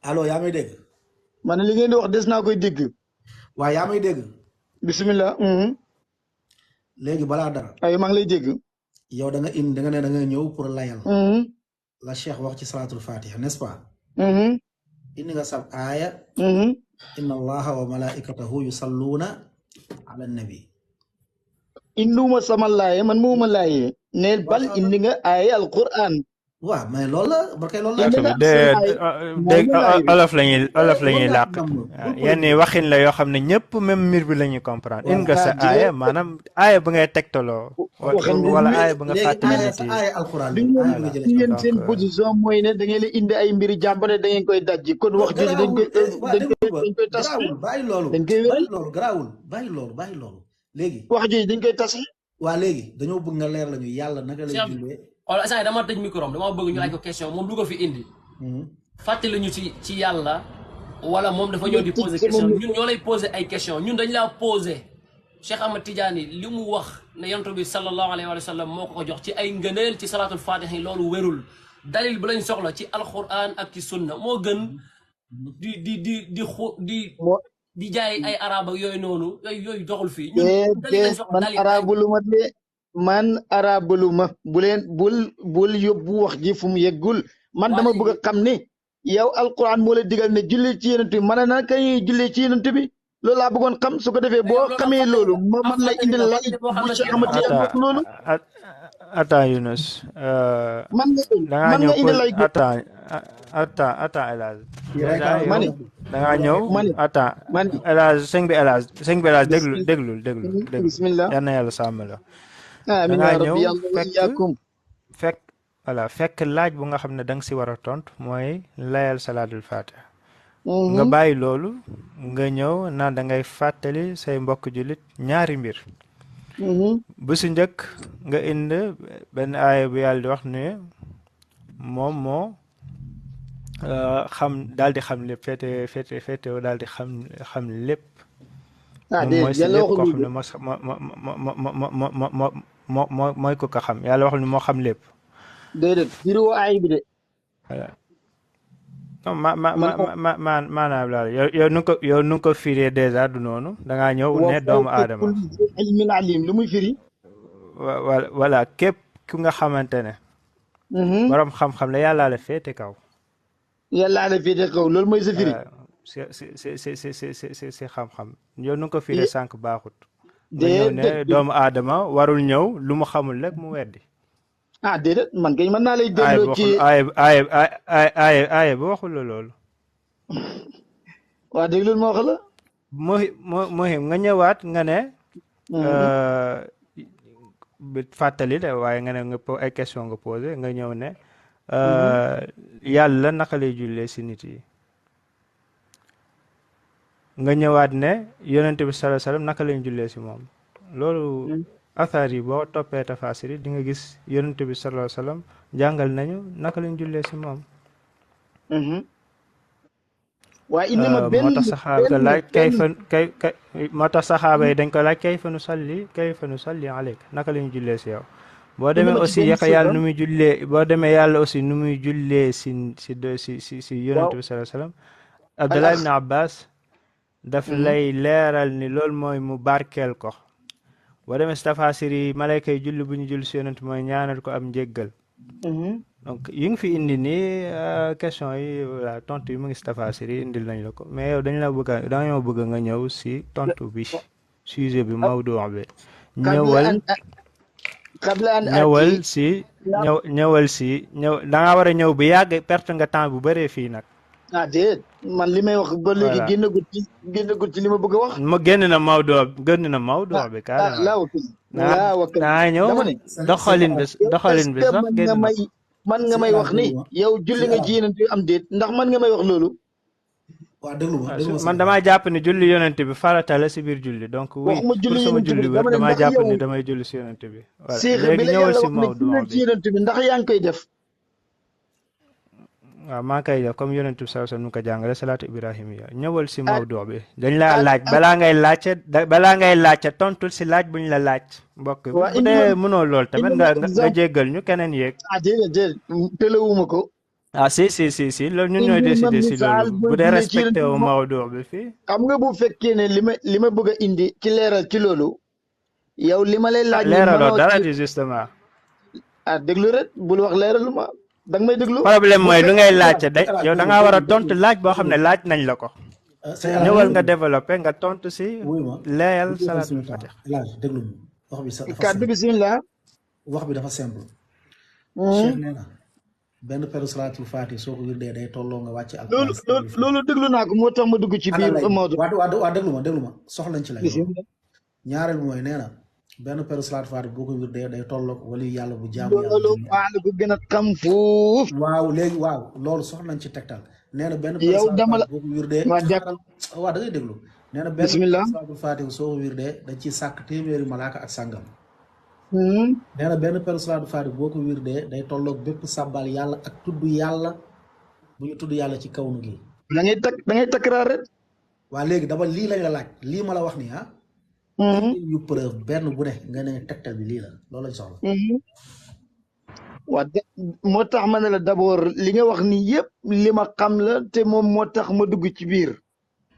allo yaa may dégg man li ngeen di wax des naa koy dégg waa yaa may dégg bismillah léegi balaa dara ay maa ngi lay dégg yow da nga indi da nga ne da nga ñëw pour layal la cheikh wax ci salatul fatiha n'est-ce pas indi nga sab aaya inna allaha wa malaikatahu yusalluna ala nabi induma sama laaye man muuma laaye neel bal indi nga ay alquran waaw mais loolu la ba kay loolu la dégg olof la ñuy làq yenn waxin la yoo xam ne ñëpp même mbir bi la ñuy comprendre in nga sa aaya maanaam aaya ba ngay tegtaloo wala aaya ba nga fàttali nit yi aaya alquran bi yéen seen position mooy ne da ngeen indi ay mbiri jàmbare da ngeen koy dajji kon wax jooju dañ koy tas bàyyi loolu dañ koy bàyyi loolu garaawul bàyyi loolu léegi wax jooju dañ koy tas waa léegi dañoo bëgg nga leer lañu yàlla naka lay jullee wala saa dama tëj micro am dama bëgg ñu laaj ko question moom lu ko fi indi fàttali ñu ci yàlla wala moom dafa ñëw di poser question ñun ñoo lay poser ay question ñun dañ laa poser Cheikh Ahmad Tidiane li mu wax ne yonent bi sallallahu alayhi wa sallam moo ko jox ci ay ngëneel ci salatul fatiha yi loolu wérul dalil bu lañ soxla ci alquran ak ci sunna moo gën di jaay ay arab ak yooyu noonu yooyu doxul fii ñun dalil lañ soxla man arabuluma de man arabuluma bul yóbbu wax ji fu mu yeggul man dama bëgg a xam ne yow alquran moo la digal ne julli ci yonent bi mën na kay julli ci yonent bi loolu laa bëggoon xam su ko defee boo xamee loolu ma man lay indi lay bu ci amati ak loolu attends Yunus man nga indi lay attends El Hadj mani da ngaa ñëw attends El Hadj sëñ bi El Hadj déglul bismillah yal na yàlla sàmm la amiin yaa rabbi yàlla yaakum fekk laaj bu nga xam ne da nga si war a tontu mooy layal salaatul fatiha nga bàyyi loolu nga ñëw naan da ngay fàttali say mbokk jullit ñaari mbir bu si njëkk nga indi benn aaya bu yàlla di wax ne moom moo xam daal di xam lépp féete daal di xam lépp moom mooy si lépp koo xam ne mooy ko xam yàlla waxul ne moo xam lépp déedéet firiwoo aay bi de voilà non maanaam laal yow nu ko firee dèjà du noonu da ngaa ñëw ne doomu aadama ilmin alim lu muy firi voilà képp ku nga xamante ne borom xam-xam la yàllaa la féete kaw yàllaa la féete kaw loolu mooy sa firi si xam-xam yow nu ko firee sànq baaxut nga ñëw ne doomu aadama warul ñëw lu mu xamul rek mu weddi déedéet man kay mën naa lay delloo ci aaya ba waxul la loolu waa dégg loolu ma wax la muhim nga ñëwaat nga ne fàttali de waaye nga ne nga ay question nga posé nga ñëw ne yàlla naka lay jullee si nit yi nga ñëwaat ne yonent bi sallallahu alayhi wasallam naka lañ jullee si moom loolu athar yi boo toppee tafasir yi di nga gis yonent bi sallallahu alayhi wasallam jàngal nañu naka lañ jullee si moom waaye indi ma benn moo tax saxaaba laaj moo tax saxaaba yi dañ ko laaj kayfa nu salli alayk naka lañu jullee si yow boo demee aussi yàlla nu muy jullee boo demee yàlla aussi nu muy jullee si yonent bi sallallahu alayhi wasallam Abdullah ibn Abbas daf lay leeral ni loolu mooy mu barkeel ko boo demee si tafasir yi malayka yi julli bu ñu julli si yonent mooy ñaanal ko am njéggal donc yi ngi fi indi nii question yi voilà tontu yi mu ngi si tafasir yi indil nañ la ko mais yow dañoo bëgg nga ñëw si tontu bi sujet bi mawdu bi ñëwal si da nga war a ñëw bu yàgg perte nga temps bu bëree fii nag déet man li may wax ba léegi génnagul ci li ma bëgg a wax ma génn na mawdu bi carrément naa ñëw doxalin bi sax man nga may wax ni yow julli nga ci yonent bi am déet ndax man nga may wax loolu waaw déglu ma man damaa jàpp ni julli yonent bi farata la si biir julli donc oui pour sama julli wér damaa jàpp ni damay julli si yonent bi voilà léegi ñëwal si mawdu bi ndax yaa ngi koy def waaw maa ngi koy def comme yonent bi sallallahu alayhi wasallam nu ko jàngale salaatu ibrahimiya ñëwal si mawdu bi dañ laa laaj balaa ngay laajte tontul si laaj buñ la laaj mbokk bu dee mënoo lool tamit nga jéggal ñu keneen yéeg déedéet tëlewuma ko si loolu ñun ñooy décider si loolu bu dee respecté wu mawdu bi fii xam nga bu fekkee ne li ma bëgg a indi ci leeral ci loolu yow li ma lay laaj leeraloo dara di justement déglu rek bul wax leeralu ma danga may déglu problème mooy lu ngay laajte yow da ngaa war a tontu laaj boo xam ne laaj nañ la ko ñëwal nga développé nga tontu si leeyal salaatul fatih déglu wax bi sax kàddu bismillah wax bi dafa simple Cheikh nee na benn peru salaatul fatih soo ko wirdee day tolloo nga wàcce ak loolu déglu naa ko moo tax ma dugg ci biir Maodo waa déglu ma soxlañ ci lay ñaareel bi mooy nee na benn peru salaatul fatih boo ko wirdee day tolloog wali yàlla bu jaamu yàlla loolu maa la ko gën a xam fuuf waaw léegi loolu soxlañ ci tegtal nee na benn peru salaatul fatih boo ko wirdee waaw da ngay déglu nee na benn peru salaatul fatih soo ko wirdee dañ ciy sàkk téeméeri malaaka ak sàngam nee na benn peru salaatul fatih boo ko wirdee day tolloog bépp sàbbal yàlla ak tudd yàlla bu ñu tudd yàlla ci kawnu gi da ngay takraar rek waa léegi dama lii lañ la laaj lii ma la wax nii yu preuve benn bu ne nga ne tegtal bi lii la loolu lañ soxla waa moo tax ma ne la d'abord li nga wax ni yëpp li ma xam la te moom moo tax ma dugg ci biir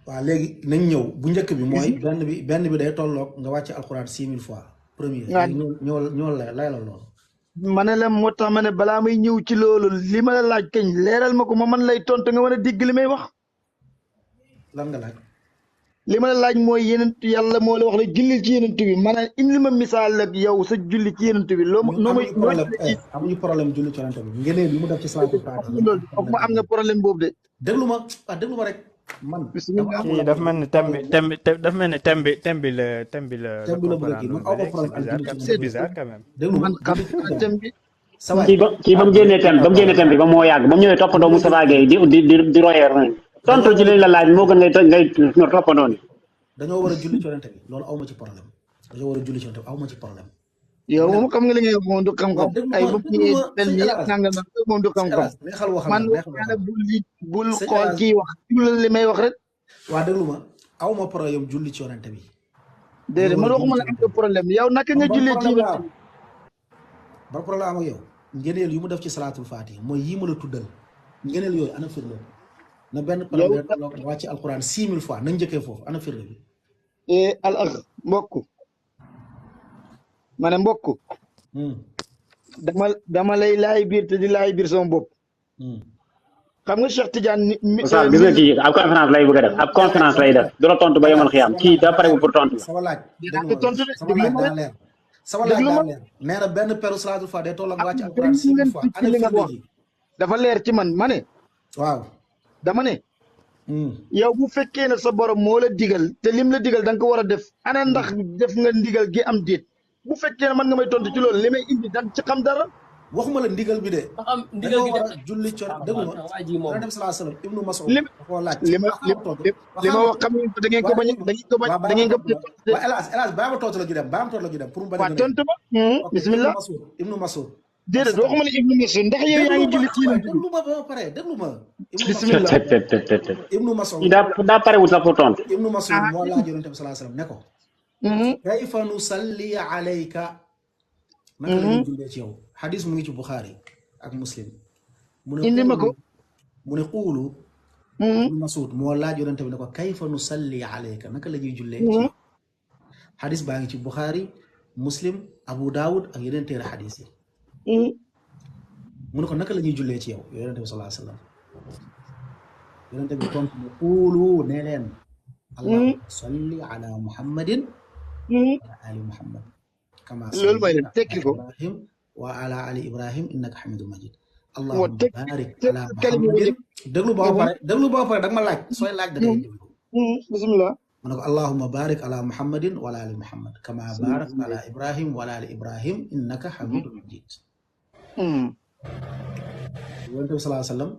waaw léegi nañ ñëw bu njëkk bi mooy benn bi day tolloog nga wàcce alxuraan 6000 fois premier ñëwal lay la loolu ma ne la moo tax ma ne balaa may ñëw ci loolu li ma la laaj kañ leeral ma ko ma man lay tontu nga mën a digg li may wax lan nga laaj li ma la laaj mooy yenent yàlla moo la wax ne julli ci yenent bi maanaam indi ma misaal ak yow sa julli ci yenent bi amuñu problème julli ci yenent bi ngeneen li mu def ci salaatul faatiha loolu foog ma am nga problème boobu de déglu ma rek man kii dafa mel ni thème bi la bëgg man aw ma problème ak julli ci c'est bizarre quand même déglu man xam thème bi kii ba mu génnee thème bi ba moo yàgg ba mu ñëwee toppandoo Moustapha Gueye di royeer nañ tontu ci liñ la laaj moo gën ngay toppandoo ni dañoo war a julli ci yonent bi loolu aw ma ci problème dañoo war a julli ci yonent bi aw ma ci problème yow moom xam nga li ngay wax moom du xam-xam ay bopp ñi mel ni nanga na moom du xam-xam man waxana bul xool kii wax jullal li may wax rek waa déglu ma aw ma problème julli ci yonent bi déedéet man waxuma la am nga problème yow naka nga jullee ci yonent bi ba problème am ak yow ngeneel yu mu def ci salaatul faatiha mooy yii ma la tuddal ngeneel yooyu ana firnde na benn problème wàcc alquran 6000 fois nañ njëkkee foofu ana firnde bi al akh mbokk ma ne mbokk dama lay laay biir te di laay biir sama bopp xam nga Cheikh Tidiane Oustaz gis nga kii ab conférence lay bëgg a def ab conférence lay def du la tontu ba yomal xiyam kii da pare pour tontu sama laaj tontu sama laaj daa leer nee na benn peru salaatul faatiha day toll ak wàcc alquran 6000 fois ana firnde ji dafa leer ci man ma ne waaw dama ne yow bu fekkee ne sa borom moo la digal te lim la digal da nga ko war a def ana ndax def nga ndigal gi am déet bu fekkee ne man nga may tontu ci loolu li may indi da nga ci xam dara waxuma la ndigal bi de ba xam ndigal dañoo gi war def a julli ci déglu ma waa ji moom yonent bi sallallahu alayhi wasallam ibnu Mas'ud lim da koo laaj li ma li ma wax xam ngeen ko da ngeen ko bañ da ngeen ko waa hélas bàyyi ma tontu la ju dem bàyyi ma tontu la ju dem pour mu bañ a waa tontu ma bismillah ibnu Mas'ud déedéet waxuma la ibnu Mas'ud ndax yow yaa ngi julli ci yéen déglu ma ba pare déglu ma bismillah ibnu Mas'ud daa pare wut sax pour tontu. ibnu Mas'ud moo laaj yonent bi sallallahu alayhi wasallam ne ko kayfa nusalli alayka naka la ñuy jullee ci yow xadis mu ngi ci Bukhari ak Muslim mu ne indi ma ko mu ne quulu ibnu Mas'ud moo laaj yonent bi ne ko kayfa nusalli alayka naka la ñuy jullee ci yow xadis baa ngi ci Bukhari Muslim Abu Dawud ak yeneen téere xadis yi mu ne ko naka la ñuy jullee ci yow yonent bi sallallahu alayhi wasallam yonent bi tontu ne quulu ne leen allahumma salli ala muhammadin wa ala ali muhammad kama loolu mooy leen tekki ko ibrahim wa ala ali ibrahim innaka hamidum majid allahumma barik ala kalima muhammadin déglu boo pare dag ma laaj sooy laaj da ngay déglu bismillah mu ne ko allahumma barik ala muhammadin wa ala ali muhammad kama barakta ala ibrahim wa ala ali ibrahim innaka hamidum majid yonent bi sallallahu alayhi wasallam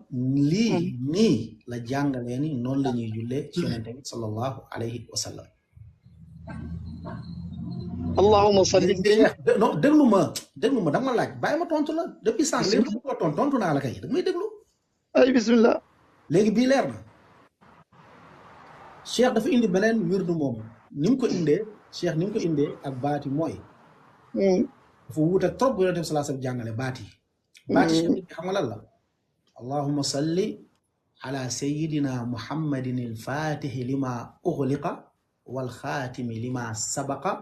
lii nii la jàngalee ni noonu la ñuy jullee ci yonent bi sallallahu alayhi wa sallam allahumma salli non déglu ma dama laaj bàyyi ma tontu la depuis sànq léegi dama ko tontu naa la kay da may déglu ay bismillah léegi bii leer na cheikh dafa indi beneen wirdu moom ni mu ko indee cheikh ni mu ko indee ak baati mooy dafa wuute trop bu yonent bi sallallahu alayhi wasallam jàngale baati cheikh xam nga lan la allahumma salli ala sayyidina muhammadin al-fatihi lima ughliqa wal khatimi lima sabaqa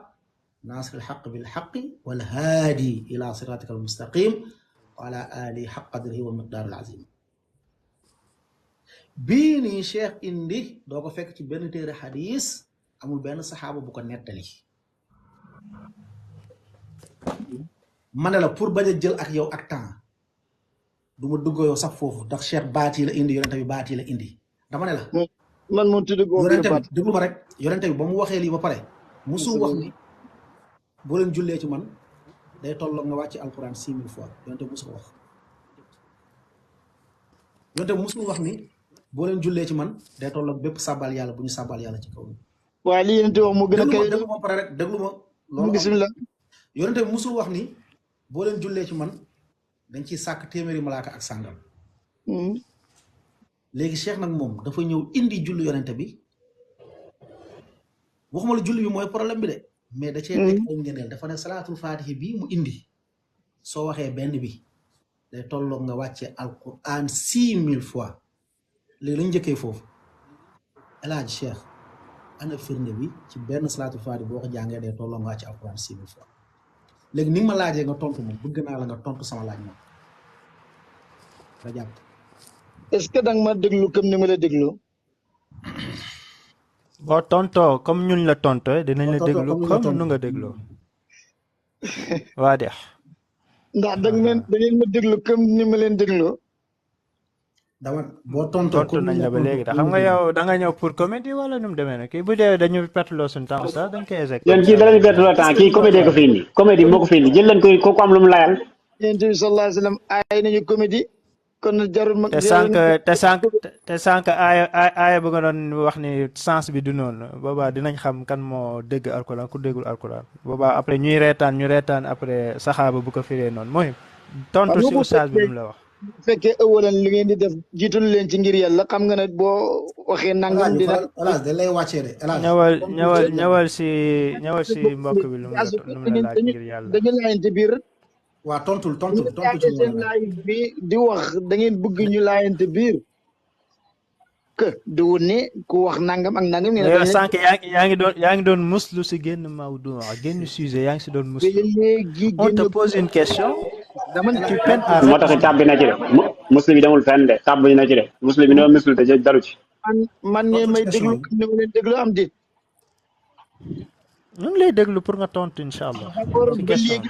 nasir al-haqq bil haqq wal hadi ila siratika al-mustaqim wa ala alihi haqq qadrihi wa miqdar al-azim bii nii cheikh indi doo ko fekk ci benn téere xadis amul benn saxaaba bu ko nettali ma ne la pour bañ a jël ak yow ak temps du ma dugg yow sax foofu ndax cheikh baati la indi yonente bi baati la indi dama ne la man moom tudd yonente bi déglu ma rek yonente bi ba mu waxee lii ba pare musul wax ni boo leen jullee ci man day tolloog nga wàcc alquran 6000 fois yonente bi musul wax yonente bi musul wax ni boo leen jullee ci man day tolloog bépp sàbbal yàlla bu ñu sàbbal yàlla ci kaw waaye lii yonente wax mu gën a kay déglu ma pare rek déglu ma loolu bismillah yonente bi musul wax ni boo leen jullee ci man dañ ciy sàkk téeméeri malaaka ak sàngam léegi cheikh nag moom dafa ñëw indi julli yonente bi waxuma la julli bi mooy problème bi de mais da cee nekk ay ngeneel dafa ne salaatul faatihi bii mu indi soo waxee benn bi day tolloog nga wàcce alquran 6000 fois léegi lañ njëkkee foofu El Hadj Cheikh ana firnde bi ci benn salaatul faatihi boo ko jàngee day tolloog nga wàcce alquran 6000 fois léegi ni nga ma laajee nga tontu moom bëgg naa la nga tontu sama laaj moom nga jàpp est-ce que danga ma déglu comme ni ma la déglu boo tontoo comme ñun la tontoo dinañ la déglu comme nu nga dégloo waa de ndax da ngeen ma déglu comme ni ma leen dégloo dama boo tontoo tontu nañ la ba léegi da xam nga yow da nga ñëw pour comédie wala nu mu demee nag kii bu dee dañu perteloo suñu temps sax dañ koy échec. yéen kii da lañu perteloo temps kii comédie ko fi indi comédie moo ko fi indi jël leen ko am lu mu layal. yonent bi sallallahu alayhi wa sallam ay nañu comédie kon jarul ma. te sànq aaya bu nga doon wax ni sens bi du noonu boobaa dinañ xam kan moo dégg alquran ku déggul alquran boobaa après ñu reetaan après saxaaba bu ko firee noonu mooy. tontu si oustaz bi mu la wax. bu fekkee ëwalan li ngeen di def jiitul leen ci ngir yàlla xam nga ne boo waxee nangam dina da lay wàccee de ñëwal si mbokk bi lu mu la laaj ngir yàlla dañu laayante biir waa tontul ci seen laay bi di wax da ngeen bëgg ñu laayante biir que du ne ku wax nangam ak nangam ngeen sànq yaa ngi doon muslu si génn mawdu génn sujet yaa ngi si doon muslu léegi on te pose une question tu peines à moo tax tàbbi na ci de muslim bi demul fenn de tàbbi na ci de muslim bi no muslim te dalu ci man ne may déglu ni ma leen déglu am dit ñu ngi lay déglu pour nga tontu incha allah si question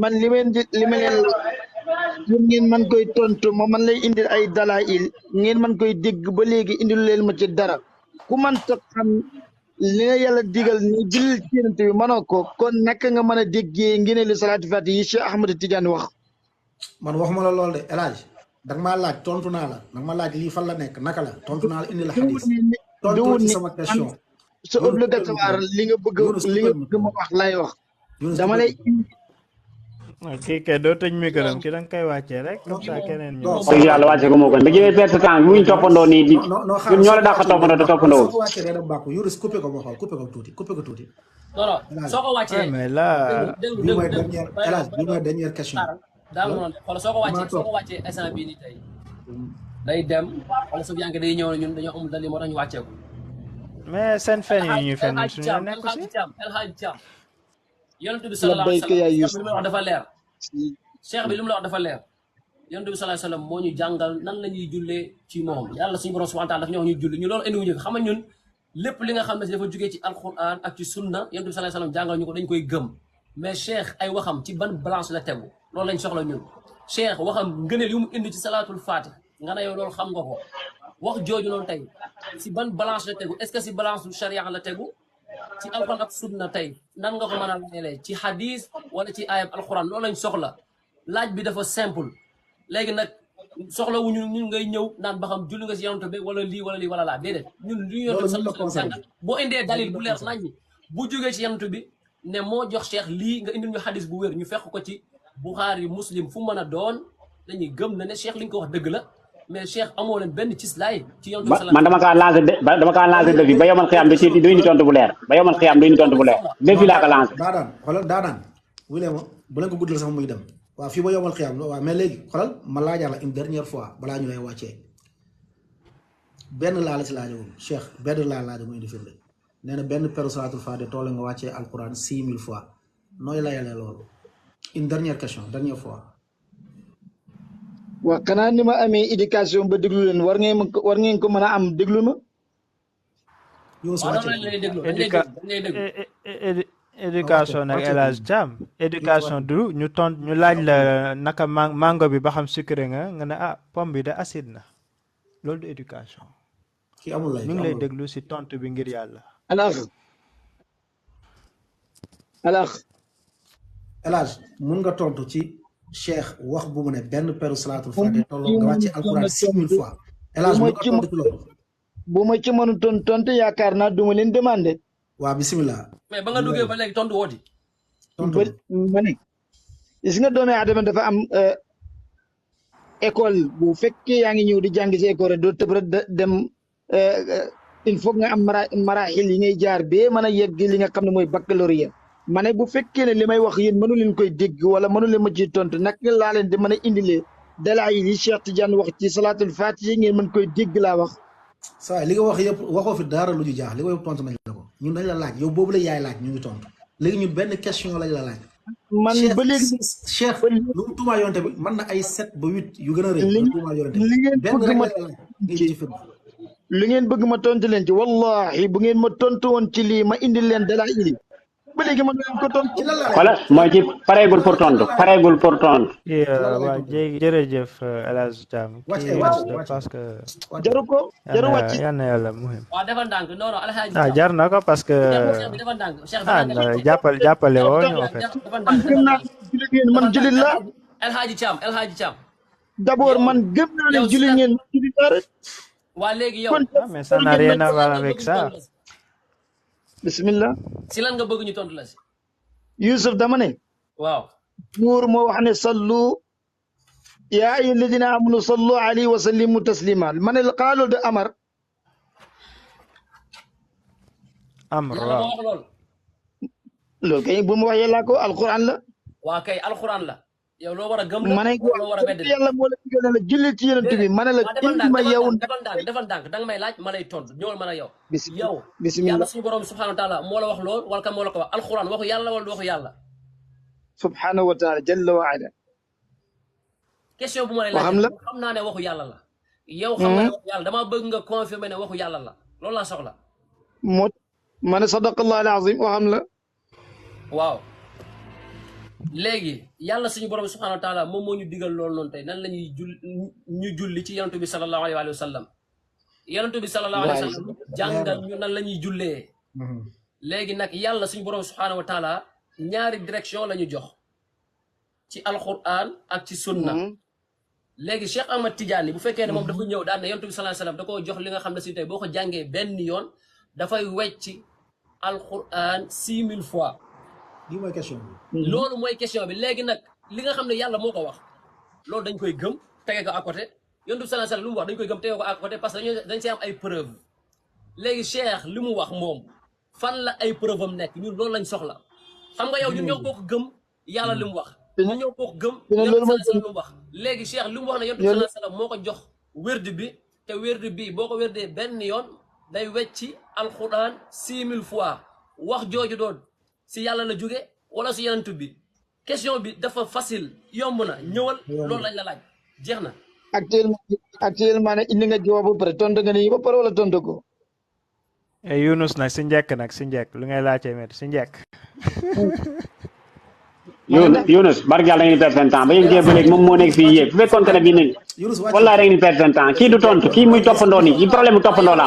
man li ma leen pour ngeen man koy tontu ma man lay indil ay dalail ngeen man koy dégg ba léegi indil leen ma ci dara ku man ta xam li nga yàlla digal ni julil ci yonent bi mënoo ko kon naka nga mën a déggee ngeen li salaatu fatiha yi Cheikh Ahmad Tidiane wax man waxuma la lool de El Hadj danga maa laaj tontu naa la danga ma laaj lii fan la nekk naka la tontu naa la indi la xadis tontu ci sama question c'est obligatoire li nga bëgg ma wax lay wax dama lay kii kay doo tëj micro ki da nga koy wàccee rek comme ça keneen ñu dëgg yàlla wàcce ko moo gën da ngeen perte temps bu ñu toppandoo nii di ñun ñoo la dàq toppandoo te toppandoo soo ko wàccee day dem bàkku Younus coupé ko ma xool coupé ko tuuti non soo ko wàccee mais là bii mooy dernière El Hadj bii mooy dernière question daal noonu xool soo ko wàccee instant bii nii tey day dem wala su bianke day ñëw ñun dañoo amul dali moo tax ñu wàccee ko mais seen fen yi ñuy fen suñu nekk si El Hadj Thiam yonent bi sallallahu alayhi wa sallam wax dafa leer cheikh bi lu mu la wax dafa leer yonent bi sallallahu alayhi wa sallam moo ñu jàngal nan la ñuy jullee ci moom yàlla suñu borom subhanahu wa ta'ala dafa ñu wax ñu julli ñu loolu indiwuñu ko xam nga ñun lépp li nga xam ne si dafa jógee ci alquran ak ci sunna yonent bi sallallahu alayhi wa sallam jàngal ñu ko dañ koy gëm mais cheikh ay waxam ci ban balance la tegu loolu lañ soxla ñun cheikh waxam ngëneel yu mu indi ci salatul fatih nga ne yow loolu xam nga ko wax jooju noonu tey si ban balance la tegu est-ce que si balance du charia la tegu ci alquran ak sunna tey nan nga ko mën a layelee ci hadis wala ci ayab alquran loolu lañ soxla laaj bi dafa simple léegi nag soxla wuñu ñun ngay ñëw naan ba xam julli nga si yonent bi wala lii wala laa déedéet ñun li ñu yonent bi boo indee dalil bu leer nañ bu jógee ci yonent bi ne moo jox cheikh lii nga indil ñu hadis bu wér ñu fekk ko ci Bukhari Muslim fu mën a doon dañuy gëm na ne cheikh li nga ko wax dëgg la mais cheikh amoo leen benn ci laay ci yonent bi man dama kaa lancé défi ba yomal xiyam du ñu tontu bu leer ba yomal xiyam du ñu tontu bu leer défi laa ko lancé daadaan xoolal daadaan wulee ma bu leen ko guddal sax muy dem waaw fii ba yomal xiyam waaw mais léegi xoolal ma laajaat la une dernière fois balaa ñu lay wàccee benn laa la si laajowul cheikh benn laa laaja mu indi firnde nee na benn peru salatul faatiha toole nga wàccee alquran 6000 fois nooy layalee loolu une dernière question dernière fois waa xanaa ni ma amee éducation ba déglu leen war ngeen ko mën a am déglu ma éducation nag El Hadj Thiam éducation du ñu laaj la naka mango bi ba xam sucré nga ne ah pomme bi de acide na loolu du éducation ki amul lay ñu ngi lay déglu si tontu bi ngir yàlla alors El Hadj mun nga tontu ci cheikh wax bu mu ne benn peru salatul faatiha tolloo nga wàcce alquran 6000 fois El Hadj mun nga tontu ci loolu bu ma ci mënu tontu yaakaar naa duma leen demandé waaw bisimilah mais ba nga duggee ba léegi tontu wooti ma ne gis nga doomi aadama dafa am école bu fekkee yaa ngi ñëw di jàng ci école doo tëb rek dem il faut nga am maraaxil yi ngay jaar bee mën a yegg li nga xam ne mooy baccalauréat ma ne bu fekkee ne li may wax yéen mënu leen koy dégg wala mënu leen ma ci tontu nag laa leen di mën a indilee dalaayil yi Cheikh Tidiane wax ci salatul fatiha ngeen mën koy dégg laa wax saa li nga wax yëpp waxoo fi dara lu ñu jaax li nga yëpp tontu nañ la ko ñun dañ la laaj yow boobu la yaay laaj ñu ngi tontu léegi ñun benn question lañ la laaj man ba léegi cheikh lu mu tuumaa yonte bi mën na ay 7 ba 8 yu gën a rëy lu tuumaa yonte li ngeen benn bëgg rek ma la laaj ngay ci firnde li ngeen bëgg ma tontu leen ci wallahi bu ngeen ma tontu woon ci lii ma indi leen dalaayil yi ba léegi ma leen ko tontu ci lan la voilà mooy ci pareegul pour tontu waaw jërëjëf El Hadj Thiam parce que jaru ko jaru wàcc yal na yàlla muhim waaw defal ndànk non non alxaaji jar na ko parce que defal ndànk cheikh jàppale woo ñu en fait defal man gëm naa jullit ngeen man jullit la alxaaji Thiam d'abord man gëm naa ne jullit ngeen man jullit la rek waa léegi yow mais ça n'a rien à voir avec ça bismillah si lan nga bëgg ñu tontu la si Youssouf dama ne waaw buur moo wax ne sallu yaa ayyuha alladina amanu sallu alayhi wa sallimu taslima ma ne xaaloo de amar yàlla moo wax loolu kay bu ma wax yàlla ko alquran la waa kay alquran la yow loo war a gëm ma ne loo war a wedd yàlla moo la digal ne la julli ci yonent bi ma ne la indi ma yow defal ndànk da nga may laaj ma lay tontu ñëwal ma ne yow yow bismillah yàlla suñu borom subhanahu wa taala moo la wax lool wala kan moo la ko wax alquran waxu yàlla wala waxu yàlla subhanahu wa taala jalla wa ala question bu ma lay laaj xam naa ne waxu yàlla la yow xam nga ne waxu yàlla dama bëgg nga confirmer ne waxu yàlla la loolu laa soxla moo ma ne sadaqallahu alazim waxam la waaw léegi yàlla suñu borom subhanahu wa taala moom moo ñu digal loolu noonu tey nan la ñuy ñu julli ci yonent bi sallallahu alayhi wa sallam yonent bi sallallahu alayhi wa sallam jàngal ñu nan la ñuy jullee léegi nag yàlla suñu borom subhanahu wa taala ñaari direction la ñu jox ci alquran ak ci sunna léegi Cheikh Ahmad Tidiane bu fekkee ne moom dafa ñëw daan ne yonent bi sallallahu alayhi wasallam da koo jox li nga xam ne si tey boo ko jàngee benn yoon dafay wecc alquran 6000 fois. lii mooy question bi. loolu mooy question bi léegi nag li nga xam ne yàlla moo ko wax loolu dañ koy gëm tege ko à côté yonent bi sallallahu alayhi wasallam lu mu wax dañ koy gëm tege ko à côté parce que dañ see am ay preuve léegi Cheikh li mu wax moom fan la ay preuve am nekk ñun loolu lañ soxla xam nga yow ñun ñoo bokk gëm yàlla li mu wax ñun ñoo bokk gëm yonent bi sallallahu alayhi wasallam li mu wax léegi Cheikh li mu wax ne yonent bi sallallahu alayhi wasallam moo ko jox wérd bi te wérd bi boo ko wérdee benn yoon day wecci alquran 6000 fois wax jooju doon si yàlla la jóge wala si yonent bi question bi dafa facile yomb na ñëwal loolu lañ la laaj jeex na. actuellement ne indi nga jawaab ba pare tontu nga nii ba pare wala tontu ko. Yunus nag si njëkk lu ngay laajtee met si njëkk. Yunus barke yàlla da ngeen di perdre seen temps ba yéen jéem ba léegi moom moo nekk fii yéeg bu fekkoon ne bii nañ wallaahi da ngeen di perdre seen temps kii du tontu kii muy toppandoo nii ci problème mu toppandoo la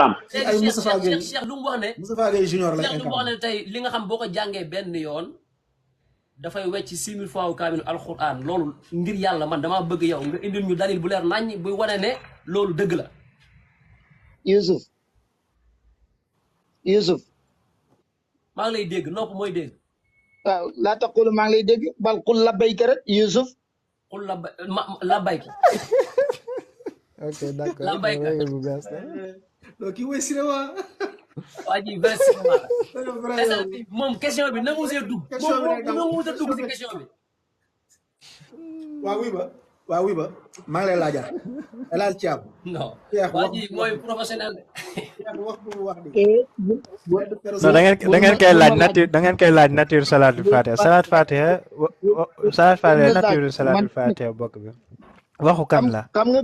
am ay Moustapha Gueye Cheikh lu mu wax ne Moustapha Gueye junior la Cheikh lu mu wax ne tey li nga xam boo ko jàngee benn yoon dafay wecc 6000 fois wu kaamil alquran loolu ngir yàlla man damaa bëgg yow nga indil ñu dalil bu leer naññ buy wane ne loolu dëgg la. Youssouf maa ngi lay dégg nopp mooy dégg. waaw laa taqulu maa ngi lay dégg bal qul labbayka rek Youssouf. qul labbayka. ok d'accord labbayka. donc kii mooy cinéma. waa ji vrai cinéma la. moom question bi nangu see dugg. question bi rek nangu see dugg si question bi. waaw oui ba maa ngi lay laajaat El Hadj Thiam. non waa ji mooy professionnel de. wax bu mu wax de. non da ngeen koy laaj nature da ngeen koy laaj nature salaatul fatiha nature salaatul fatiha bokk bi waxu kan la. xam nga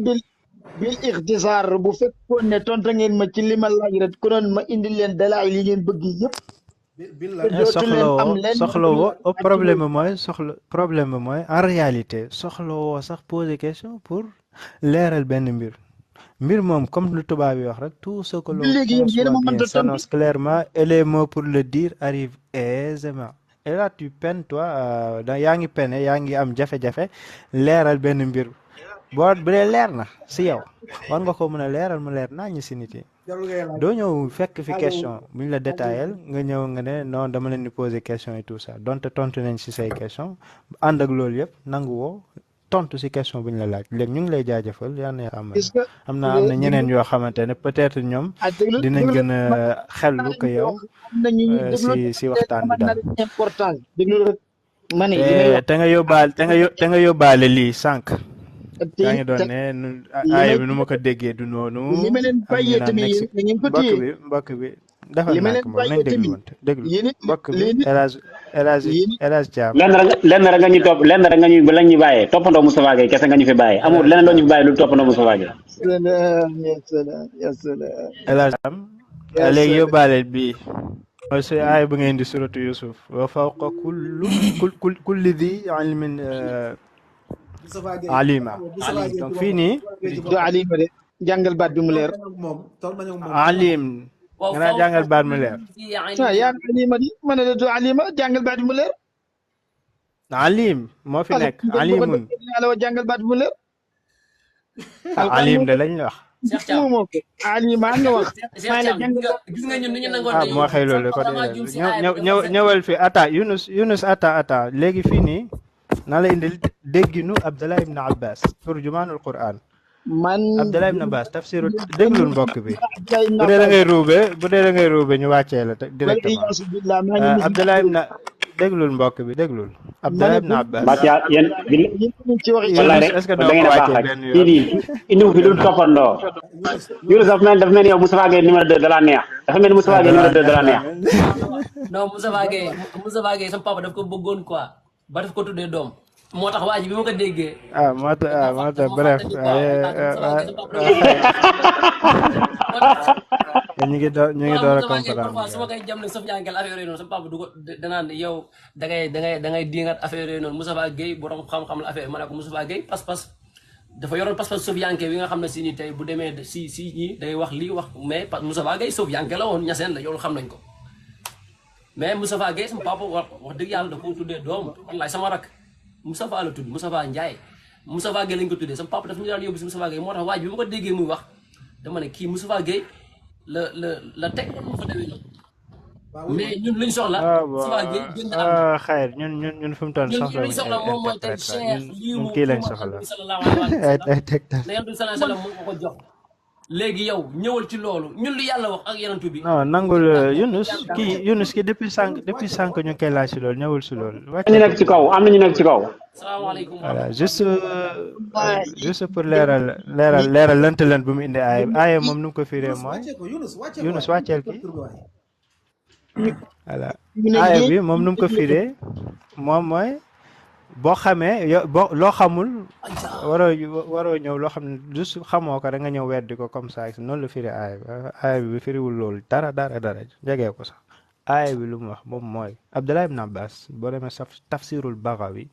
bil ixtisaar bu fekkoon ne tontu ngeen ma ci li ma laaj rek ku doon ma indi leen dalaay li ngeen bëgg yëpp. soxlawoo problème mooy en réalité soxlawoo sax poser question pour leeral benn mbir moom comme lu tubaab yi wax rek tout ce que l'on conçoit bien s'annonce clairement et les mots pour le dire arrivent aisément et là tu peines toi yaa ngi peine yaa ngi am jafe-jafe leeral benn mbir boo bu dee leer na si yow war nga ko mën a leeral mu leer naa ñu si nit yi doo ñëw fekk fi question bu ñu la détaillé nga ñëw nga ne non dama leen di poser question et tout ça donte tontu nañ si say question ànd ak loolu yëpp nangu woo tontu si question bu ñu la laaj léegi ñu ngi lay jaajëfal yaa ne am na ñeneen yoo xamante ne peut-être ñoom dinañ gën a xellu ko yow si waxtaan bi daal te nga yóbbaale lii sànq yaa ngi doon ne ay bi nu ma ko déggee du noonu li ma leen bàyyee tamit yéen da ngeen ko téye mbokk bi dafa nak moom nañ déglu wante déglu mbokk bi El Hadj Thiam lenn rek nga ñu topp lenn rek nga ñu lañ ñu bàyyee toppandoo Moustapha Gueye kese nga ñu fi bàyyee amul leneen loo ñu fi bàyyee lu toppandoo Moustapha Gueye El Hadj Thiam léegi yóbbaale bii mooy si aay bu ngeen di suratu Yusuf wa fawqa kulli dhi ilmin alima donc fii nii du alima de jàngal baat bi mu leer alim nga naa jàngal baat mu leer yaa alima di ma ne la du alima jàngal baat bi mu leer alim moo fi nekk alimun la wa jàngal baat bi mu leer alim de lañ wax moo ko alima nga wax gis nga ñun ni ñu nangoon moo xëy loolu ko ñëwal fi ata Yunus ata léegi fii nii naa la indil dégginu Abdallah ibn Abbas turjumaanul Qur'an man Abdallah ibn Abbas tafsiru déglul mbokk bi bu dee da ngay ruube ñu wàccee la directement Abdallah ibn déglul mbokk bi déglul Abdallah ibn Abbas est-ce que doo ko wàccee benn yoon kii indi fi lu toppandoo Yunus dafa mel ni yow Moustapha Gueye numéro 2 de la neex dafa mel ni Moustapha Gueye numéro 2 de la neex non Moustapha Gueye sama papa daf ko bëggoon quoi ba daf ko tuddee doom moo tax waa ji bi ma ko déggee. moo tax bref. ñu ngi door a comprendre. su ma koy jam ne Sof Jankel affaire yooyu noonu sama papa du ko danaan yow da ngay diingat affaire yooyu noonu Moustapha Gueye borom xam-xam la affaire ma ne ko Moustapha Gueye pas-pas dafa yoroon pas-pas Sof Jankel bi nga xam ne si ni tey bu demee si ñi day wax lii wax mais Moustapha Gueye Sof Jankel la woon ñaseen la yow xam nañ ko. mais Moustapha Gueye sama papa wax dëgg yàlla da ko tuddee doom wallaay sama rak Moustapha la tudd Moustapha Ndiaye Moustapha Gueye lañ ko tuddee sama papa daf ñu daan yóbbu si Moustapha Gueye moo tax waaj bi ma ko déggee muy wax dama ne kii Moustapha Gueye la teg mu fa demee noonu mais ñun luñ soxla Moustapha Gueye génn am xayr ñun fi mu toll ñun soxla luñ soxla moom mooy tey Cheikh lii mu kii lañ soxla sallallahu alayhi wa sallam ay tegtal na yonent bi sallallahu alayhi wa sallam moo ko jox léegi yow ñëwal ci loolu ñun li yàlla wax ak yonent bi non nangul Yunus ki depuis sànq ñu ngi koy laaj si loolu ñëwul si loolu ñu nekk ci kaw am na ñu nekk ci kaw salaamaaleykum voilà juste pour leeral lënt bu mu indi aaya moom nu mu ko firee mooy Yunus wàcceel ki voilà aaya bi moom nu mu ko firee moom mooy boo xamee loo xamul waroo ñëw loo xam ne juste xamoo ko da nga ñëw weddi ko comme ça noonu la firi aaya bi firiwul loolu dara jegee ko sax aaya bi lu mu wax moom mooy Abdullah ibn Abbas boo demee sa tafsirul Baghawi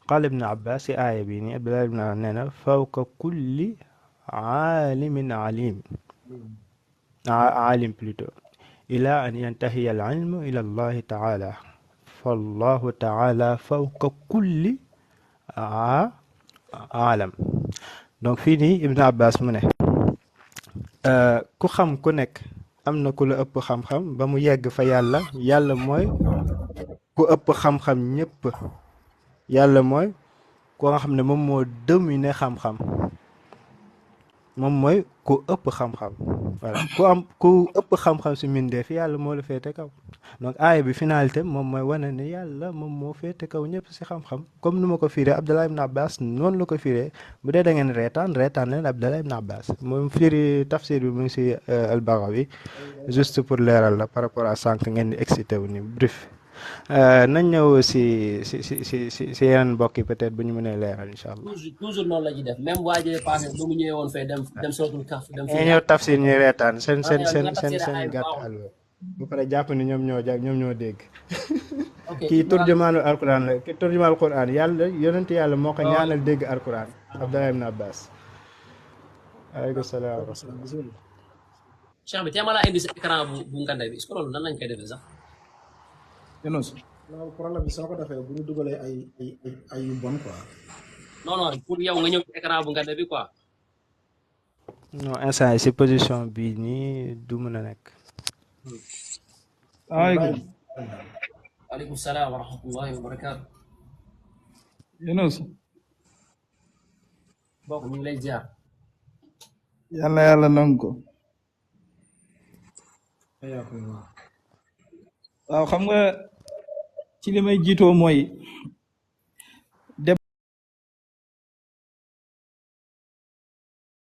qaala ibn Abbas si aaya bi nii Abdullah ibn Abbas nee na fawqa kulli aalimin alim plutôt ila an yantahiya al ilmu ila allahi taala fallahu taala fawqa kulli aalam donc fii nii Ibn Abbas mu ne ku xam ku nekk am na ku la ëpp xam-xam ba mu yegg fa yàlla mooy ku ëpp xam-xam ñépp yàlla mooy ku nga xam ne moom moo dominer xam-xam moom mooy ku ëpp xam-xam voilà ku ëpp xam-xam si mbindeef yàlla moo la féete kaw donc aaya bi finalité moom mooy wane ne yàlla moom moo féete kaw ñëpp si xam-xam comme nu ma ko firee Abdallah ibn Abbas noonu la ko firee bu dee da ngeen reetaan leen Abdallah ibn Abbas moom firi tafsir bi mu ngi si al-Baghawi juste pour leeral la par rapport à sànq ngeen di excité wu ni bref nañ ñëw si yeneen mbokk yi peut-être bu ñu mënee leeral incha allah. toujours noonu la ñuy def même waa jëlee passé bu mu ñëwee woon fee dem sootul kaf dem fi ñëw tafsir ñuy reetaan seen gàtt alwa ba pare jàpp ni ñoom ñoo dégg kii turjumaanul alquran la kii turjumaanul quran yàlla yonent yàlla moo ko ñaanal dégg alquran Abdallah ibn Abbas aleykum salaam wa rahmatulah. Cheikh bi teema laa indi sa écran bu ngande bi est-ce que loolu nan lañ koy defee sax Yunus loolu problème bi soo ko defee bu ñu dugalee ay yu bon quoi. non pour yow nga ñëw ci écran bu ngande bi quoi. non instant yi si position bii nii du mën a nekk. waaleykum salaam wa rahmatullahi wa barakaatu. Yunus bokk ñu ngi lay ziar. yàlla nangu ko. waaw xam nga ci li may jiitoo mooy